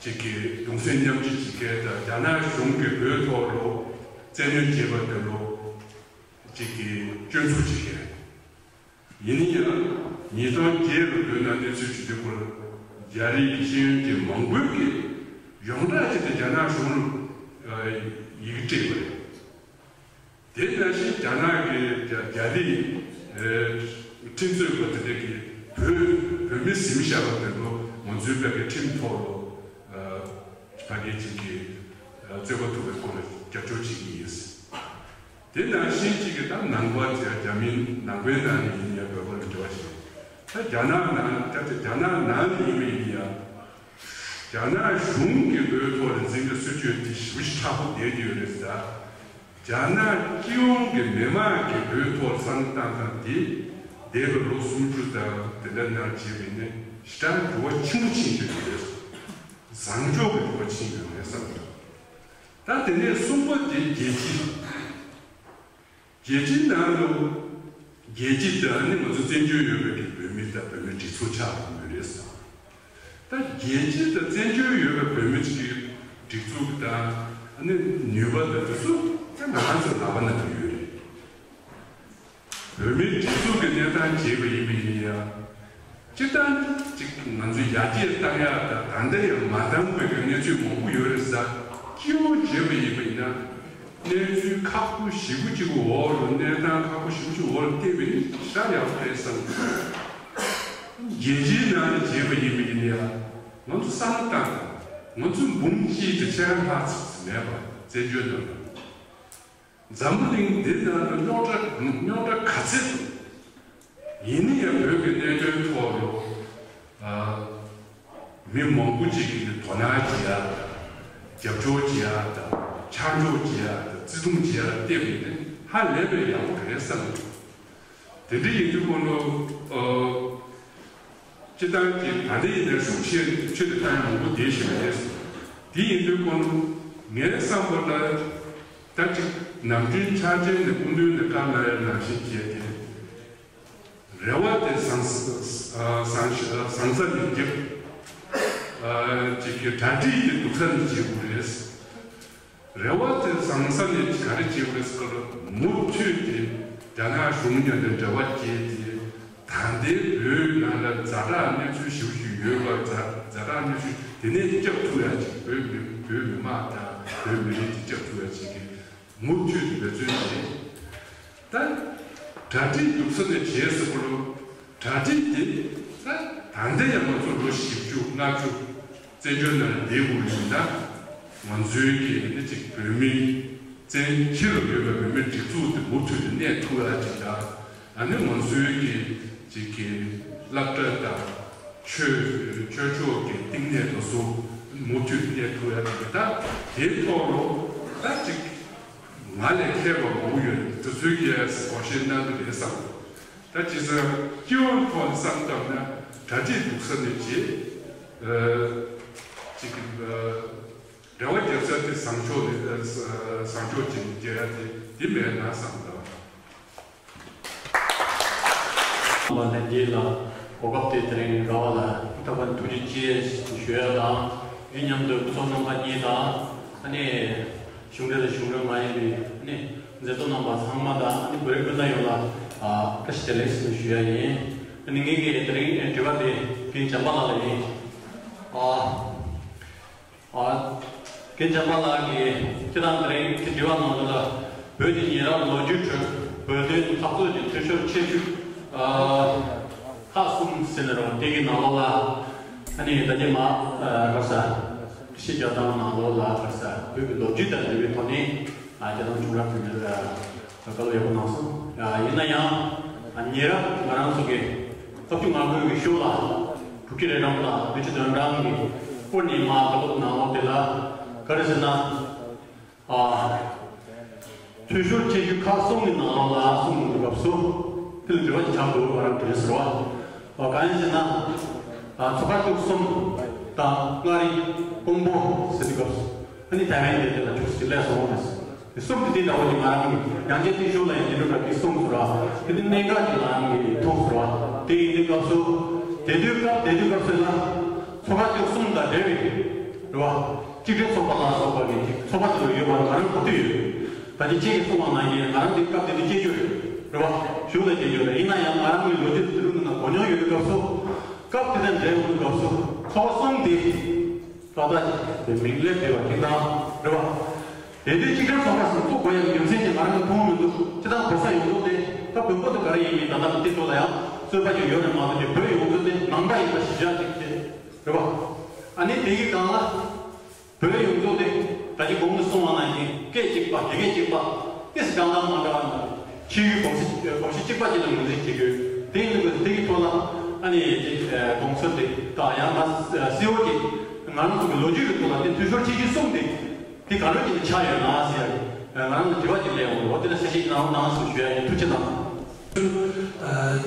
གཅིག་གི་གདུང་སེམས་མཉམ་སྐྱེད་བྱེད་མཁན་དང་། རྒྱ་ནག་གཞུང་གིས་བོད་ཐོག་ལ་བཙན་གནོན་བྱས་པ་དེ་ལ་གཅིག་གི་སྐྱོན་འཛུགས་བྱེད་མཁན། ཡིན་ན་ཡང་ཉིས་སྟོང་བརྒྱད་ལོ་བོད་ནང་གནས་ཚུལ་ཞིབ་འཇུག་སྐོར་རྒྱ་རིགས་ཀྱི་ཤེས་ཡོན་ཅན་མང་པོས་ཀྱིས་ཡོངས་གྲགས་ཅིག་ཏུ་རྒྱ་ནག་གཞུང་ལ་ཡི་གེ་སྤྲད་པ་རེད། དེ་ནང་བཞིན་རྒྱ་ནག་གི་རྒྱ་རྒྱ་རིགས་ཁྲིམས་རྩོད་པ་དེ་འདྲ་གིས་བོད་བོད་མི་ཟིན་བཞག་པ་དེ་ཚོ་ང་ཚོའི་བོད་ཀྱི་ཁྲིམས་ཐོག་ལ་ཕ་གི་གཅིག་གིས་རྩོད་པ་ཐུག་པའི་སྐོར་ལ་རྒྱབ་སྐྱོར་བྱེད་ཀྱི་ཡིན། དེ་ནང་བཞིན་གཅིག་གིས་ད་ནང་པ་དེ་རྒྱ་མིའི་ནང་པའི་ནང་ནས་ཡིན་ཡང་བོད་པ་ལ་འབྲེལ་བ་བྱེད། ད་རྒྱ་ནག་ནང་ད་ཆ་རྒྱ་ནག་ནང་ནས་ཡིན་པ་ཡིན་ཡང་། རྒྱ་ནག་གཞུང་གིས་བོད་ཐོག་ལ་འཛིན་པའི་སྲིད་བྱུས་དེ་ཞེ་པོ་ཅིག་མཁྲེགས་པོ་བསྡད་ཀྱི་ཡོད་རེད་ཟེར། རྒྱ་ནག་སྤྱི་ཡོངས་ཀྱི་མི་མང་གིས་བོད་ཐོག་བསམ་བློ་བཏང་སྟངས་དེ་འདས་པའི་ལོ་སུམ་ཅུ་དང་དེ་འདྲ་ནང་བྱས་པ་ཡིན་ན་ཞེ་དྲག་འགྱུར་བ་ཆེན་པོ་ཕྱིན་ཡོད་རེད། བཟང་ཕྱོགས་ཀྱི་འགྱུར་བ་ཕྱིན་ཡོད་རེད་བསམ་གྱི་འདུག་ད་དེ་ནས་གསུམ་པ་དེ་རྒྱལ་སྤྱི། རྒྱལ་སྤྱིའི་ནང་དུ་རྒྱལ་སྤྱི་དང་ནི་ང་ཚོ་བཙན་བྱོལ་ཡོད་པའི་གི་བོད་མི་དང་བོད་མིའི་སྒྲིག་འཛུགས་ཆགས་ཡོད་རེད་ཟེར། ད་རྒྱལ་སྤྱི་དང་བཙན་བྱོལ་ཡོད་པའི་བོད་མི་ཅིག་གི་སྒྲིག་འཛུགས་དང་ནི་ནུས་པ་དང་དེ་ཚོ་ད་ང་རང་ཚོའི་ལག་པ་ནང་དུ་ཡོད་རེད། བོད་མིའི་སྒྲིག་འཛུགས་ཀྱི་གནས་སྟངས་བྱས་པ་ཡིན་པ་ཡིན་ཡང་། སྤྱིར་བཏང་ཅིག་ང་ཚོས་ཡར་རྒྱས་བཏང་ཡག་དང་ད་ལྟ་ཡང་མ་བཏང་བའི་གནས་ཚུལ་མང་པོ་ཡོད་རེད་ཟེར། སྤྱི་ཡོངས་བྱས་པ་ཡིན་པ་ཡིན་ན། གནས་ཚུལ་ཁག་པོ་ཞེ་པོ་ཅིག་འོག་ལ། གནས་སྟངས་ཁག་པོ་ཞེ་པོ་ཅིག་འོག་ལ་བལྟས་པ་ཡིན་ན་ཞེ་དྲག་ཡག་པོ་རེད་བསམ་གྱི་འདུག་རྒྱལ་སྤྱིའི་ནང་ནས་བྱས་པ་ཡིན་པ་ཡིན་ན་ཡང་། ང་ཚོ་བསམ་བློ་བཏང་དང་། ང་ཚོ་འབུམ་གཅིག་དང་ཕྱེད་ཀ་ལྷག་ཙམ་མེད་པ་བཙན་བྱོལ་ནང་ལ། འཛམ་བུ་གླིང་འདི་ནང་དུ་རྙོག་དྲ་རྙོག་དྲ་ག་ཚད་འདུག་ཡིན་ན་ཡང་བོད་ཀྱི་གནད་དོན་ཐོག་ལ་ཨ་མི་མང་པོ་ཅིག་གིས་དོ་སྣང་བྱེད་ཡག་དང་། རྒྱབ་སྐྱོར་བྱེད་ཡག་དང་། ཆ་འཇོག་བྱེད་ཡག་དང་། བརྩི་མཐོང་བྱེད་ཡག་བལྟས་པ་ཡིན་ན་ཧ་ལས་པའི་ཡག་པོ་རེད་བསམ་གྱི་འདུག་དེ་འདྲ་ཡིན་དུས་ཁོ་ནོ། ཨ། སྤྱིར་བཏང་གི་ད་ལྟ་ཡིན་ན་ཤུགས་ཆེ་ཆེ་དུ་བཏང་ཡག་མང་པོ་བསྡད་བཞིན་པ་རེད། དེ་ཡིན་དུས་ཁོ་ནོ། ངའི་བསམ་པ་ལ་ད་ཅིག་ནམ་རྒྱུན་ཆ་ཆེན་ནས་སྐུ་མདུན་ནས་བཀའ་གནང་ཡག་ནང་བཞིན་བྱས་ཏེ། རེ་བ་དེ་བཟང་ས་ཨ་བཟང་ས་བཟང་ས་ནས་རྒྱབ། ཨ་ཅིག་གི་གྲ་སྒྲིག་དེ་སྡུག་ས་ནས་བྱེད་དགོས་རེད། རེ་བ་དེ་བཟང་ས་ནས་ག་རེ་བྱེད་དགོས་སྐོར་མུ་མཐུད་དེ་རྒྱ་ནག་གཞུང་མཉམ་དུ་འབྲེལ་བ་བྱས་ཏེ། ད་ལྟའི་བོད་ནང་ལ་ཛ་དྲག་གནས་ཚུལ་ཞེ་པོ་ཅིག་ཡོད་པ། ཛ་ཛ་དྲག་གནས་ཚུལ་དེ་ནས་སྐྱོབ་ཐུབ་ཡག་ཅིག་བོད་མི་བོད་མི་མང་དང་བོད་མི་རིགས་དེ་སྐྱོབ་ཐུབ་ཡག་ཅིག་གི་མུ་མཐུད་དེ་འབད་བརྩོན་བྱས། ད་གྲ་སྒྲིག་སྡུག་ས་ནས་བྱས་སྐོར་ལ། གྲ་སྒྲིག་དེ་ད་ད་ལྟ་ཡང་ང་ཚོ་ལོ་བཞི་བཅུ་ལྔ་བཅུ་བཙན་བྱོལ་ནང་ལ་བསྡད་དགོས་ཡོད་ན། ང་ཚོའི་གི་ནི་ཅིག་བོད་མི་བཙན་ཁྱེར་ལ་ཡོད་པའི་བོད་མི་སྒྲིག་འཛུགས་དེ་མུ་མཐུད་དུ་གནས་ཐུབ་ཡག་ཅིག་དང་། ཨ་ནི་ང་ཚོའི་གི་ཅིག་གི་སློབ་གྲྭ་དང་ཆོས་ཆོས་ཕྱོགས་ཀྱི་བསྟི་གནས་དེ་ཚོ་མུ་མཐུད་གནས་ཐུབ་ཡག་ཅིག་དང་། དེའི་ཐོག་ལ་ད་ཅིག་ང་ལས་མཁས་པ་མང་པོ་ཡོད་རེད། དེ་ཚོའི་གི་གོ་བཤད་གནང་གི་རེད་བསམ། ད་ཅི་ཟེར་སྤྱི་ཡོངས་ཐོག་ནས་བསམ་བཏང་ན་གྲ་སྒྲིག་སྡུག་ས་ནས་བྱེད། ཨ་ཅིག་གི་ཨ་རེ་བ་རྒྱབ་ས་དེ་བཟང་ཕྱོགས་ནས་ཨ་བཟང་ཕྱོགས་ཅིག་རྒྱག་ཡ་དེ་འདི་མེད་ན་བསམ་དང་། ལྷན་རྒྱས་ལ་གོ་སྐབས་དེ་དེ་རིང་རག་པ་ལ་ཐུགས་རྗེ་ཆེ་ཞུ་ཡ་དང་། དེ་མཉམ་དུ་སྐུ་ཚབ་རྣམ་པ་གཉིས་དང་། ཨ་ནི་གཞུང་འབྲེལ་དང་གཞུང་འབྲེལ་མ་ཡིན་པའི་ཨ་ནི་མཛད་གཙོ་རྣམ་པ་ཚང་མ་དང་། ཨ་ནི་བོད་རིགས་སྤུན་ཟླ་ཡོངས་ལ་ཨ་བཀྲ་ཤིས་བདེ་ལེགས་ཞུ་ཡ་ཡིན། ཨ་ནི་ངེད་ཀྱི་དེ་རིང་དྲི་བ་དེ་རྒན་བྱམས་པ་ལགས་ལ་ཡིན། ཨ། ཨ། རྒན་བྱམས་པ་ལགས་ཀྱིས་སྤྱིར་བཏང་དེ་རིང་གི་དྲི་བ་ནང་དུ་ལ། བོད་ཀྱི་ཉེ་རབས་ལོ་རྒྱུས་ཁྲོད་བོད་དོན་འཐབ་རྩོད་ཀྱི་འཐུས་ཤོར་ཆེ་ཤོས་ཨ་ཁག་གསུམ་ཟེར་ནས་རོགས་དེ་གི་ནང་ལོགས་ལ། ཨ་ནི་ད་རྗེས་མ་ཨ་ག་རེ་ཟེར་ཤེས་རྒྱ་དང་ནང་ལོགས་ལ་ག་རེ་ཟེར་བོད་ཀྱི་ལོ་རྒྱུས་དང་འབྲེལ་བའི་ཐོག་ནས་ཨ་རྒྱལ་ཡོངས་ཁྲོམ་ར་དོན་གཉེར་ཨ་བཀའ་སློབ་ཡག་པོ་གནང་སོང་། ཡ་ཡིན་ན་ཡང་ཨ་ཉེ་རབས་ང་རང་ཚོ་གི་ལྔ་བཅུ་ང་དགུ་གི་ཤུལ་ལ་འབྲུག་རྒྱལ་རབས་དང་བདུན་ཅུ་དོན་གྲངས་ཀྱི་སྐོར་ནས་མ་བཀའ་སློབ་གནང་ལོག་དེ་ལ་ག་རེ་ཟེར་ན། ཨ། འཐུས་ཤོར་ཆེ་ཤོས་ཁག་གསུམ་གྱི་ནང་ལོགས་ལ་གསུངས་ཡོང་དུས་སྐབས་སུ། དེ་ལ་དྲི་བ་ཅིག་ཆགས་འདུག་ང་རང་དྲི་ཟེར་བ། གང་ཡིན་ཟེར་ན། ཚོ་ཁག་བཅུ་གསུམ་དང་མངའ་རིས་ཀོང་པོ་ཟེར་དུས་སྐབས་སུ། ཨ་ནི་ཐའེ་ཝན་དེ་དེ་ལ་ཆུ་ཚོད་ལས་སོང་བ་རེད། དེ་གསུམ་དེ་དེ་འདྲ་བོ་ནི་ང་རང་གི་ཡང་ཅན་ཏི་ཤོ་ལ་ཡང་དེ་འདྲ་འདྲ་དེ་གསུངས་སོང་ར། དེ་དེ་གནད་འགག་ཅིག་ང་རང་གི་མཐོང་སོང་ར། དེ་ཡིན་དུས་སྐབས་སུ་དེ་དུས་སྐབས་དེ་དུས་སྐབས་སུ་ལ་ཚོ་ཁག་བཅུ་གསུམ་དང་འབྲེལ་བའི་རེད་བ། གཅིག་སྒྲིལ་ཚོགས་པ་ལ་སོགས་པ་གི་ཚོགས་པ་དེ་ལ་ཡོད་པ་ང་རང་གོ་ཐོས་ཡོད། ད་ཅི་གཅིག་གིས་གསུངས་པ་ནང་བཞིན་ང་རང་དེ་སྐབས་དེ་དུས་སྐྱེས་རྒྱུ་རེད་བ། གཞུག་ལ་སྐྱེས་རྒྱུ་རེད། ཡིན་ན་ཡང་ང་རང་གི་ལོ་རྒྱུས་དེ་རུ་ནང་གོ་མྱོང་ཡོད་དུས་སྐབས་སུ། སྐབས་དེ་དང་འབྲེལ་ཡོང་དུས་སྐབས་སུ་ཚོགས་པ་གསུམ་དེ། ཏག་ཏག་ཅིག་དེ་མིང་ལེབ་བསྡད་པ་ཅིག་དང་རེད་བ། དེ་དུས་གཅིག་སྒྲིལ་ཚོགས་པ་ཟེར་ཚུགས་དགོས་ཡག་རྒྱུ་མཚན་ཅིག་ང་རང་གིས་མཐོང་མི་འདུག་སྤྱིར་བཏང་གོ་ས་ཡོངས་རྫོགས་དེ་ད་བོད་པ་དེ་ག་རེ་ཡིན་མིན་ད་ལྟ་དེ་ཚོ་ལ་ཡང་རྩོད་པ་ཅིག་ཡོད་རེད་མ་གཏོགས་ཀྱི་བོད་ཡོངས་རྫོགས་དེ་ནང་པ་ཡིན་པ་ཞིག་བཞག་ཅིག་དེ་རེད་བ། ཨ་ནི་དེ་གི་སྒང་ལ་བོད་ཡོངས་རྫོགས་དེ་ད་ཅི་གོང་དུ་གསུངས་པ་ནང་བཞིན་སྐད་གཅིག་པ་དགེ་སྐད་གཅིག་པ་ཏིས་རྐྱང་ཐང་མ་འདྲ་བ་ན་ཆོས་བརྒྱུད་གོམས་གཤིས་གོམས་གཤིས་གཅིག་པ་ཅིག་ལ་ངོས་འཛིན་བྱེད་དགོས། དེ་ཡིན་དུས་དེ་གི་ཐོག་ལ་ཨ་ནི་དེ་གོང་ཚོད་དེ་དང་ཡང་ན་སི་ཨོ་དེ་ང་རང་ཚོ་གི་ལོ་རྒྱུས་ཀྱི་ཐོག་ལ་དེ་འཐུས་ཤོར་ཆེ་ཤོས་གསུམ་དེ། དེ་ག་འདྲ་ཅིག་ལ་ཆགས་ཡོད་ན་ཟེར་ཡ་གི་ང་རང་ལ་དྲི་བ་ཅིག་སླེབས་འོང་། འོ་དེ་ལ་གསལ་བཤད་གནང་རོགས་གནང་ཞེས་ཞུ་ཡ་ཡིན། ཐུགས་རྗེ་གནང་།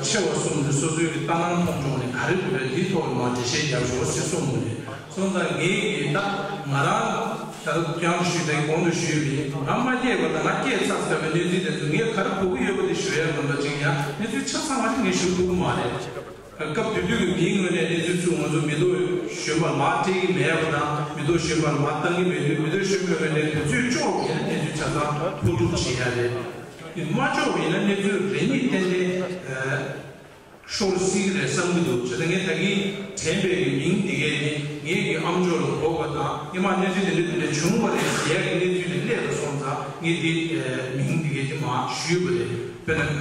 ཆེ་བ་གསུམ་དེ་སོ་སོའི་གི་ལྟ་སྣང་མཐོང་ཆུང་ནས་ག་རེ་དགོས་རེད། དེའི་ཐོག་ལ་མར་འགྲེལ་བཤད་རྒྱབ་ཤོག་ཟེར་གསུངས་པ་རེད། སོང་ཙང་ངས་ཀྱི་ད་ང་རང་ད་ལྟ་ཀྱང་ཞུས་དེ་གོང་དུ་ཞུས་པའི་ང་མ་སྐྱེས་པ་དང་ང་སྐྱེས་ཚར་ཟེར་བའི་གནས་ཚུལ་དེ་ཚོ་ངས་ག་རེ་གོ་གི་ཡོད་པ་དེ་ཞུ་ཡ་མིན་པ་ཅིག་ཡང་གནས་ཚུལ་ཆ་ཚང་བ་ཞིག་ངས་ཞུ་ཐུབ་ཀྱི་མ་རེད། སྐབས་དེ་དུས་ཀྱི་མིའི་ངོས་ནས་གནས་ཚུལ་ཚུར་ང་ཚོ་མི་ཐོག་གཞོན་པར་མར་སྤྲད་ཀྱི་མེད་པ་དང་མི་ཐོག་གཞོན་པར་མར་བཏང་གི་མེད་དུས་མི་ཐོག་གཞོན་པའི་ངོས་ནས་དུས་ཚོད་ལྕོགས་ཡིན་ན་གནས་ཚུལ་ཆ་ཚང་མཁོ་སྒྲུབ་བྱེད་ཡ་རེད། མ་ལྕོགས་ཡིན་ན་གནས་ཚུལ་རེ་གཉིས་ཏན་ཏན་ཤོར་སྲིད་ཀྱི་རེད་བསམ་གྱི་འདུག་བྱས་ཙང་ངས་ད་གིན་དྲན་པའི་མིང་འདི་གས་ནི་ངེད་ཀྱི་ཨམ་ཅོག་ལ་གོ་བ་དང་སྔོན་མ་གནས་ཚུལ་དེ་འདྲ་དེ་འདྲ་བྱུང་བ་རེད་ཟེར་ཡ་གི་གནས་ཚུལ་དེ་སླེབས་པ་སོང་ཙང་ངས་འདི་མིང་འདི་གས་ཀྱི་མར་ཞུས་པ་རེད། དཔེར་ན།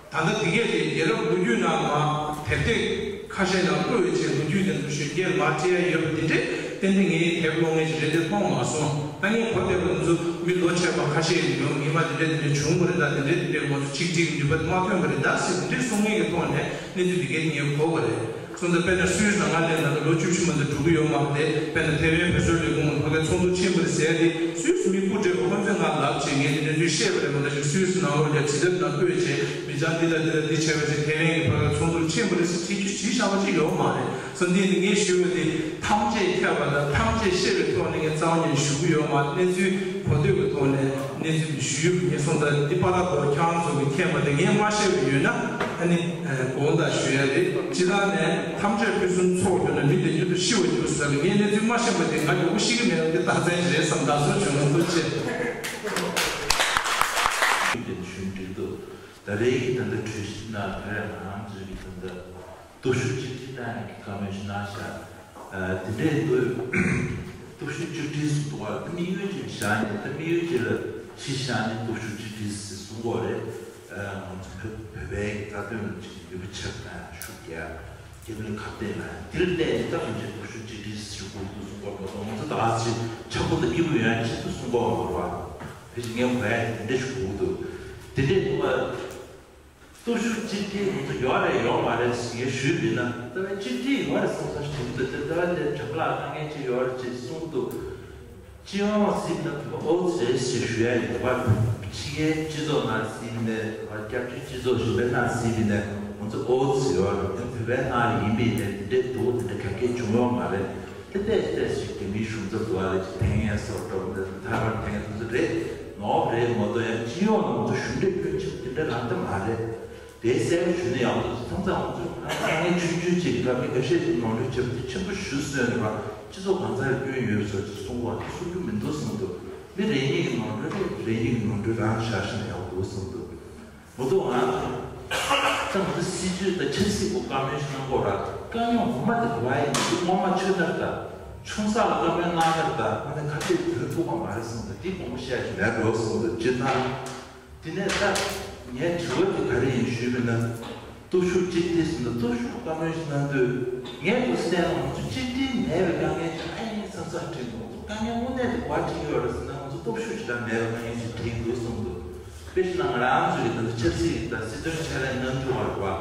ད་ལྟ་འདི་གས་དེ་རྒྱལ་རབས་ལོ་རྒྱུས་ནང་ལ་དེབ་ཐེར་ཁ་ཤས་ནང་བཀོད་ཡོད་ཅེས་ལོ་རྒྱུས་དེ་ཚོ་ཞིབ་རྒྱས་མར་བྲིས་ཡ་ཡོད་པ་འདི་འདྲས་ཏན་ཏན་ངས་དེབ་ཀློག་མཁན་ཞིག་རེད་དེ་མཐོང་མ་སོང་། ད་ངས་གོ་བདེ་བ་ང་ཚོ་མི་ལོ་ཆེ་བ་ཁ་ཤས་ཡིན་ཡོང་ཉི་མ་འདི་འདྲས་འདི་འདྲས་བྱུང་བ་རེད་ད་འདི་འདྲས་འདི་འདྲས་ང་ཚོ་ཆིག་སྒྲིལ་ནུས་པ་མ་ཐོན་པ་རེད་ད་ཟེར་འདི་འདྲས་གསུང་མཁན་གྱི་ཐོག་ནས་གནས་ཚུལ་འདི་གས་ངས་གོ་བ་རེད། སོང་ཙང་དཔེར་ན་སུད་སི་ནང་ང་སླེབས་ན་ལོ་བཅུ་བཞི་མ་ཟིན་འགྲོ་གི་ཡོད་མ་རེད་དེ། དཔེར་ན་ཐེ་ཝན་བོད་སོག་ལས་ཁུངས་ཕ་གིར་ཚོགས་འདུ་ཆེན་པོ་རེད་ཟེར་ཏེ་སུད་སི་མི་སྐུ་བགྲེས་པ་ཁོང་ཚོས་ང་ལབ་བྱས་ངས་དེ་འདྲ་དུས་བཤད་པ་རེད་མ་གཏོགས་ཅིག་སུད་སི་ནང་ལོགས་ལ་བྱེད་ཐབས་ནང་བཀོད་བྱས་མི་ཚང་འདི་དང་འདི་དང་འདི་བྱས་པ་བྱས་ཐེ་ཝན་གྱི་ཕ་གིར་ཚོགས་འདུ་ཆེན་པོ་རེད་ཟེར་བྱེད་རྒྱུ་བྱེད་བཞག་པ་ཅིག་ཡོད་མ་རེད། སོང་དེ་ནི་ངས་ཞུས་པ་དེ་ཐམས་ཅད་མཁྱེན་པ་དང་ཐམས་ཅད་ཤེས་པའི་ཐོག་ནས་ངས་རྩ་བ་ཉིད་ནས་ཞུ་གི་ཡོད་མ་རེད། གནས་ཚུལ་གོ་ཐོས་ཀྱི་ཐོག་ནས་གནས་ཚུལ་དེ་ཞུས་ཡོད་པ་ངས་སོང་ཙང་འདི་པཱ་ལགས་དང་ཁྱེད་རང་ཚོ་གིས་མཁྱེན་པ་དེ་ངས་མ་ཤེས་པ་ཡོད་ན་ཨ་ནི་དགོངས་དག་ཞུ་ཡ་རེད། སྤྱིར་བཏང་ནས་ཐམས་ཅད་ཕུན་སུམ་ཚོགས་གྱུར་ན་མི་དེ་མྱུར་དུ་ཤི་བར་འགྱུར་ཟེར་བ་ངས་གནས་ཚུལ་མ་ཤེས་པ་དེ་ང་མགྱོགས་པོ་ཤི་གི་མེད་པ་དེ་རྟགས་མཚན་ཞིག་རེད་བསམ་དགའ་ཚོར་བྱུང་། ཐུགས་རྗེ་ཆེ། དེ་ཞུ་འགྲིག་འདུག་ད་རེས་ཀྱི་ད་ལྟ་གྲོས་གཞི་ནང་ད་རེས་ང་རང་ཚོའི་གི་ད་ལྟ་སྟོབས་ཤུགས་གཅིག་སྒྲིལ་གཏོང་ཡག་གི་བཀའ་མོལ་ཞིག་གནང་བཞག་དེ་འདྲའི་འདུག་སྟོབས་ཤུགས་གཅིག་སྒྲིལ་ཟེར་འདུག་བ། དམིགས་ཡུལ་གཅིག་བཞག་ནས་ད་དམིགས་ཡུལ་གཅིག་ལ་གཞི་བཞག་ནས་སྟོབས་ཤུགས་གཅིག་སྒྲིལ་ཟེར་གསུང་གི་ཡོད་རེད། ང་ཚོ་བོད་བོད་པའི་རྩ་དོན་ལ་གཅིག་ནུས་པ་ཆེ་རུ་གཏོང་ཡག་ཤུགས་རྒྱག་རྒྱབ་ལ་ཁ་གཏད་ལ་དེར་བལྟས་ནས་ད་ང་ཚོས་སྟོབས་ཤུགས་གཅིག་སྒྲིལ་ཟེར་དགོས་འདུག་གསུང་གི་ཡོད་མ་གཏོགས་ང་ཚོ་ད་ག་ཚོད་ཆག་སྒོ་དང་སྐྱིད་པོ་ཡོང་ཡག་ཆེད་དུ་གསུང་གི་ཡོད་མ་རེད་བ། ཕལ་ཆེར་ངས་གོ་ཡག་དེ་འདྲ་ཞིག་གོ་གི་འདུག་དེ་འདྲའི་འདུག་བ། སྟོབས་ཤུགས་གཅིག་སྒྲིལ་ང་ཚོ་ཡོད་རེད་ཡོད་མ་རེད་ཞེས་ཞུས་པ་ཡིན་ན་ལྟ་བའི་གཅིག་སྒྲིལ་ཡོད་རེད་བསམ་བསམ་ཞིག་དྲན་གྱི་འདུག་ལྟ་བ་དེ་དྲན་གླག་གཏོང་མཁན་ཅིག་ཡོད་རེད་ཅེས་གསུངས་འདུག་སྤྱི་ཡོངས་ལ་གཟིགས་ན་དུ་ཨོ་ཙི་རེད་ཞེས་ཞུ་ཡ་ཡིན། དུ་བ་ཕྱི་རྒྱལ་སྤྱི་ཚོགས་ནང་གཟིགས་ནས་དུ་བ་སྐྱབས་བཅོལ་སྤྱི་ཚོགས་གཞན་པའི་ནང་གཟིགས་པ་ཡིན་ན་ང་ཚོ་ཨོ་ཙི་ཡོད་རེད། དེ་བོད་པའི་ནང་ཡིན་པ་ཡིན་ནའི་དེ་འདྲའི་འདུག་དེ་འདྲ་ག་གེ་བྱུང་ཡོད་མ་རེད། དེ་ཏོག་ཙམ་ཞིག་རྒྱ་མིའི་གཞུང་ཚབ་དུ་བ་རེད་ཅིག་འཐེན་ཡས་སོགས་འགྲོ་མི་འདུག་ཐར་པར་འཐེན་ཡས་དེ་ཚོ་རེད་ནོར་རེད་མ་གཏོགས་ཡང་སྤྱི་ཡོངས་ནང་ང་ཚོ་གཞུང་འབྲེལ་སྐྱོན་ཆེན་དེ་འདྲ་རང་ད་མ་རེད། དེ་གསལ་པོ་ཞུས་ན་ཡག་པོ་འདུག་མཚམས་མཚམས་ང་ཚོས་ང་ཚོ་དཀའ་ངལ་ཆུང་ཆུང་ཅིག་གི་སྐབས་མི་འགའ་ཤས་ཀྱིས་ནོར་འཁྲུལ་བྱས་པ་དེ་ཆེན་པོ་ཞེ་པོ་བཟོས་ནས་རང་སྤྱི་ཚོགས་གང་སར་སྐྱོན་ཡོད་བཟོ་ཅིག་གསུང་བ་དེ་གསུང་རྒྱུ་མི་འདུག་བསམ་འདུག་མི་རེ་གཉིས་ཀྱི་ནོར་འཁྲུལ་རེད། རེ་གཉིས་ཀྱི་ནོར་འཁྲུལ་རང་བཞག་ཤེས་ན་ཡག་པོ་འདུག་བསམ་འདུག་མ་གཏོགས་ང་ཚོ་ད་ང་ཚོ་སྲིད་ཇུས་དང་ཆབ་སྲིད་སྐོར་བཀའ་མོལ་ཞིག་གནང་དགོས་ར། དཀའ་རྙོག་ངོ་མ་དེ་ག་བ་ཡིན་དེ་ངོ་མ་ཆོད་ན་ར། ད་ཆུང་ས་ལ་བཀའ་མོལ་གནང་ཡ་ར། ད་ང་ཚོ་ཁ་གཏད་དོན་ཐུག་པ་མ་རེད་བསམ་ད་དེ་དགོངས་པ་བཞེས་ཡ་ཞིག་མེད་འགྲོ་བསམ་ད་སྤྱིར་བཏང་། དེ་ནས་ད་ངའི་དྲི་བ་དེ་ག་རེ་ཡིན་ཞུས་པ་ན། སྟོབས་ཤུགས་གཅིག་སྒྲིལ་ཟེར་ན་སྟོབས་ཤུགས་བཀའ་མོལ་ཞིག་གནང་དུས་ངས་འདུག་སེ་བལྟས་ན་ང་ཚོ་གཅིག་སྒྲིལ་མེད་པའི་དཀའ་ངལ་ཞིག་ཨ་ཡིན་བསམ་བསམ་དྲན་འདུག་དཀའ་ངལ་དངོས་གནས་དེ་ག་བ་འཕྲད་ཀྱི་ཡོད་རེད་ཟེར་ན་ང་ཚོ་སྟོབས་ཤུགས་ཞིག་ད་མེད་པའི་དཀའ་ངལ་ཞིག་འཕྲད་ཀྱི་འདུག་བསམ་འདུག་དཔེ་བཞག་ན་ང་རང་ཚོ་གི་ད་ལྟ་ཆབ་སྲིད་ཀྱི་ད་སྲིད་དོན་ཕྱག་ལས་གནང་རྒྱུ་བ་རེད་བ།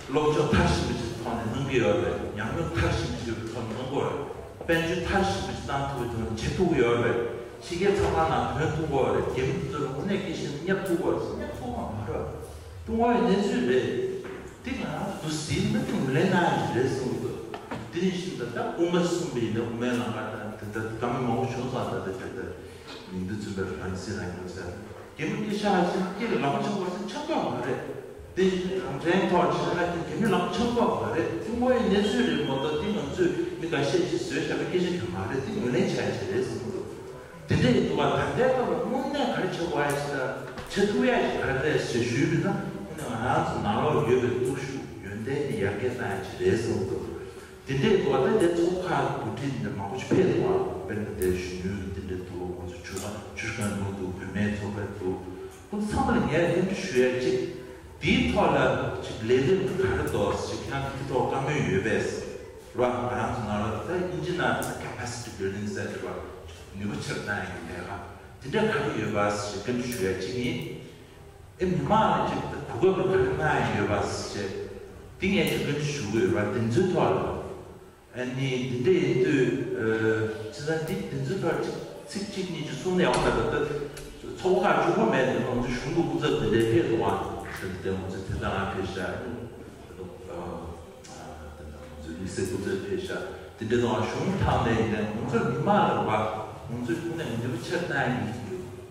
སློབ་སྦྱོང་མཐར་ཕྱིན་པ་ཞིག་ཐོག་ནས་གནང་གི་ཡོད་རེད། ཉམས་མྱོང་མཐར་ཕྱིན་པ་ཞིག་ཐོག་ནས་གནང་དགོས་རེད། དཔལ་འབྱོར་མཐར་ཕྱིན་པ་ཞིག་བཏང་ཐུབ་པའི་ཐོག་ནས་བྱེད་ཐུབ་ཀྱི་ཡོད་རེད། ཕྱི་རྒྱལ་ཚང་མ་ནང་ཐོན་ཐུབ་ཀྱི་ཡོད་རེད། རྒྱ་མི་དེ་ཚོ་ལ་དངོས་གནས་སྐད་ཆ་བཤད་ན་བསྙབ་ཐུབ་ཀྱི་ཡོད་རེད་ཟེར་བསྙབ་ཐུབ་ཀྱི་མ་རེད། ལྟུང་བའི་གནས་ཚུལ་རེད། དེ་ང་རང་ཚོ་ཟིན་ན་དེ་ངོས་ལེན་གནང་ཡག་རེད་གསུངས་འདུག་དེ་ནས་ཤིན་ཏུ་ད་དབུ་མ་གསུངས་པ་ཡིན་ན་དབུ་མའི་ལམ་ཁ་དང་དེ་ལྟར་བཀའ་མོལ་མང་པོ་བྱུང་སོང་། ད་ལྟ་དེ་ལྟར་མིང་དུ་བཙུན་པའི་རང་སྲིད་རང་སྐྱོང་ཟེར། རྒན་མོ་སྐད་ཆ་ཧ་ཅང་སྐད་ལ་ལག་པ་འཆང་བ་ཟེར་འཆང་གི་མ་རེད། དེ་རང་བཙན་ཐོག་ཆེ་ཆེ་ལ་དེ་རྒན་མོའི་ལག་པ་འཆང་གི་མ་རེད། དེ་དངོས་ཡོད་གནས་ཚུལ་རེད་མ་གཏོགས་དེ་ང་ཚོས་མི་འགའ་ཤས་ཀྱིས་བཟོས་བཞག་པའི་སྐད་ཆ་དེ་མ་རེད། དེ་ངོས་ལེན་བྱ་ཡག་ཅིག་རེད་གསུངས་འདུག་དེ་འདྲ་ཡིན་དུས་ད་ལྟའི་སྐབས་ལ་དངོས་གནས་ག་རེ་བྱེད་དགོས་ཡ་ཞིག་དང་བྱེད་ཐུབ་ཡ་ཞིག་ག་རེ་རེད་ཞེས་ཞུས་པ་ཡིན་ན། དངོས་གནས་ང་རང་ཚོ་ནང་ལོགས་ཡོད་པའི་སྟོབས་ཤུགས་ཡོན་ཏན་དེ་ཡར་རྒྱས་གཏང་ཡ་ཞིག་རེད་གསུངས་འདུག་དེ་འདྲ་ཡིན་དུས་ད་ལྟ་དེ་ཚོགས་ཁག་གི་འགོ་ཁྲིད་འདི་མང་པོ་ཞིག་ཕེབས་འདུག་དཔེར་ན་དེ་གཞོན་ནུ་འདི་འདྲ་འདུག་ང་ཚོ་ཆུ་ཁ་ཆུ་ཁ་ནུ་འདུག་བུད་མེད་ཚོགས་པ་འདུག་ཁོང་ཚང་མ་ལ་ངས་འགྲེལ་བརྗོད་ཞུ་ཡ་གཅིག་དེའི་ཐོག་ལ་ཅིག་ལས་རིམ་ག་རེ་འདུག་ཅིག་ཁྱེད་རང་གི་ཐོག་བཀའ་མོལ་ཡོད་པས། ར་ང་རང་ཚོ་ནང་ལ་ད་དབྱིན་ཇི་ནང་ད་capacity building ཟེར་བ་ནུས་པ་ཆེར་གཏང་ཡག་གི་ལས་ཀ་དེ་འདྲ་ག་རེ་ཡོད་པ་ཞིག་བཀའ་འདྲི་ཞུ་ཡ་གཅིག་ཡིན། ཨེ་མི་མང་ལ་ཅིག་ད་གོ་སྐབས་ག་རེ་གནང་ཡ་ཡོད་པ་ཞིག་དེ་ངས་ཅིག་བཀའ་འདྲི་ཞུ་གི་ཡོད་པ་དེ་ཚོའི་ཐོག་ལ། ཨ་ནི་འདི་འདྲ་ཡིན་དུས་ཨ་ཅི་ད་འདི་དེ་ཚོའི་ཐོག་ཅིག་ཚིག་གཅིག་གཉིས་ཅིག་གསུངས་ན་ཡག་པོ་འདུག་ད་ཚོགས་པ་ཁག་གཅིག་པོ་མེད་དེ་ང་ཚོ་གཞུང་གི་སྐུ་ཚབ་དེ་འདྲ་ཕེབས་འདུག་ཨ། དེ་འདྲ་ང་ཚོ་དེ་ལྟར་ང་ཕེབས་ཤག་ཨ་དེ་འདྲ་ང་ཚོ་དམིགས་བསལ་སྐུ་ཚབ་ཕེབས་ཤག་དེ་འདྲ་དང་གཞུང་ཐོག་ནས་ཡིན་ན་ང་ཚོ་མི་མང་ལ་རེད་བ། ང་ཚོའི་ཁོངས་ནས་ང་ཚོའི་ཕྱིར་བཏང་ཡིན་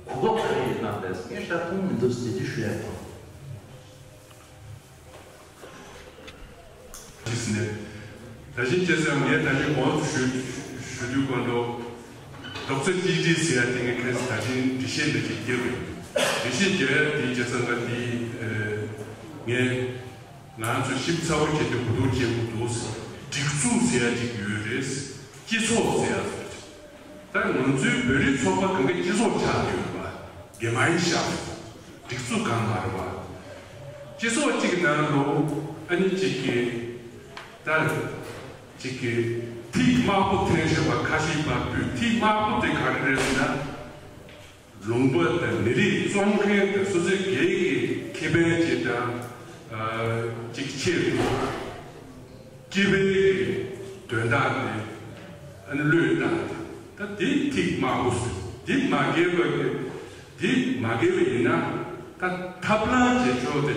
གོ་སྐབས་ག་རེ་ཡོད་ན་བས་ངས་ཤ་ཐུང་མི་འདུག་ཟེར་དེ་ཞུ་ཡ་ཡིན། ཅིས་ནས། ད་གིན་ཁྱེད་ཚོས་ངས་ད་གིན་གོང་དུ་ཞུ་ཞུ་དུས་གོང་དུ། རྡོག་རྩ་གཅིག་སྒྲིལ་ཟེར་ཡ་དེ་ངས་ཁ་སང་ད་གིན་འགྲེལ་བཤད་འདྲ་ཅིག་རྒྱབ་ཡོད། འགྲེལ་བཤད་རྒྱག་ཡ་དེ་བྱས་ཙང་ཀ་དེ་ངས་ང་ཚོ་ཞིབ་ཚགས་པོ་བྱས་ཏེ་གོ་བསྡུར་བྱེད་དགོས་འདུག་སྒྲིག་འཛུགས་ཟེར་ཡ་ཅིག་ཡོད་རེད། སྤྱི་ཚོགས་ཟེར་ཡ་ཟེར། ད་ང་ཚོའི་བོད་རིགས་ཚོགས་པ་གང་ག་སྤྱི་ཚོགས་ཆགས་ཡོད་པ། Gemeinschaft། སྒྲིག་འཛུགས་གང་མ་རེད་པ། སྤྱི་ཚོགས་གཅིག་ནང་ལོ་ཨ་ནི་གཅིག་གི་ད་གཅིག་གི་ཐིག་དམར་པོ་འཐེན་བཞག་པ་ཁ་ཤས་པར་དུས་ཐིག་དམར་པོ་དེ་ག་རེ་རེད་ཟེར་ན། ལུང་པ་དང་མི་རིགས་བཙོང་མཁན་དང་སོ་སོའི་སྒེར་གྱི་ཁེ་ཕན་ཅིག་དང་ཨ་གཅིག་ཆེད་དུ། སྤྱི་པའི་དོན་དག་དེ་ཨ་ནི་བློས་བཏང་སྟེ་ད་དེ་ཐིག་དམར་པོ་ཟེར། དེ་མ་འགལ་བ་གི་དེ་མ་འགལ་བ་ཡིན་ན་ད་ཐབས་ལམ་བྱེད་ཕྱོགས་དེ་